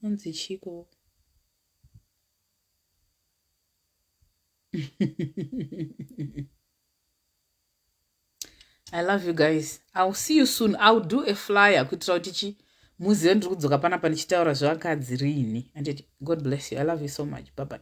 [SPEAKER 3] anzi chiko? I love you guys. I'll see you soon. I'll do a flyer kuitira kuti chi muzive ndiri kudzoka panapa ndichitaura zvevakadzi riini. Anditi God bless you. I love you so much. Bye bye.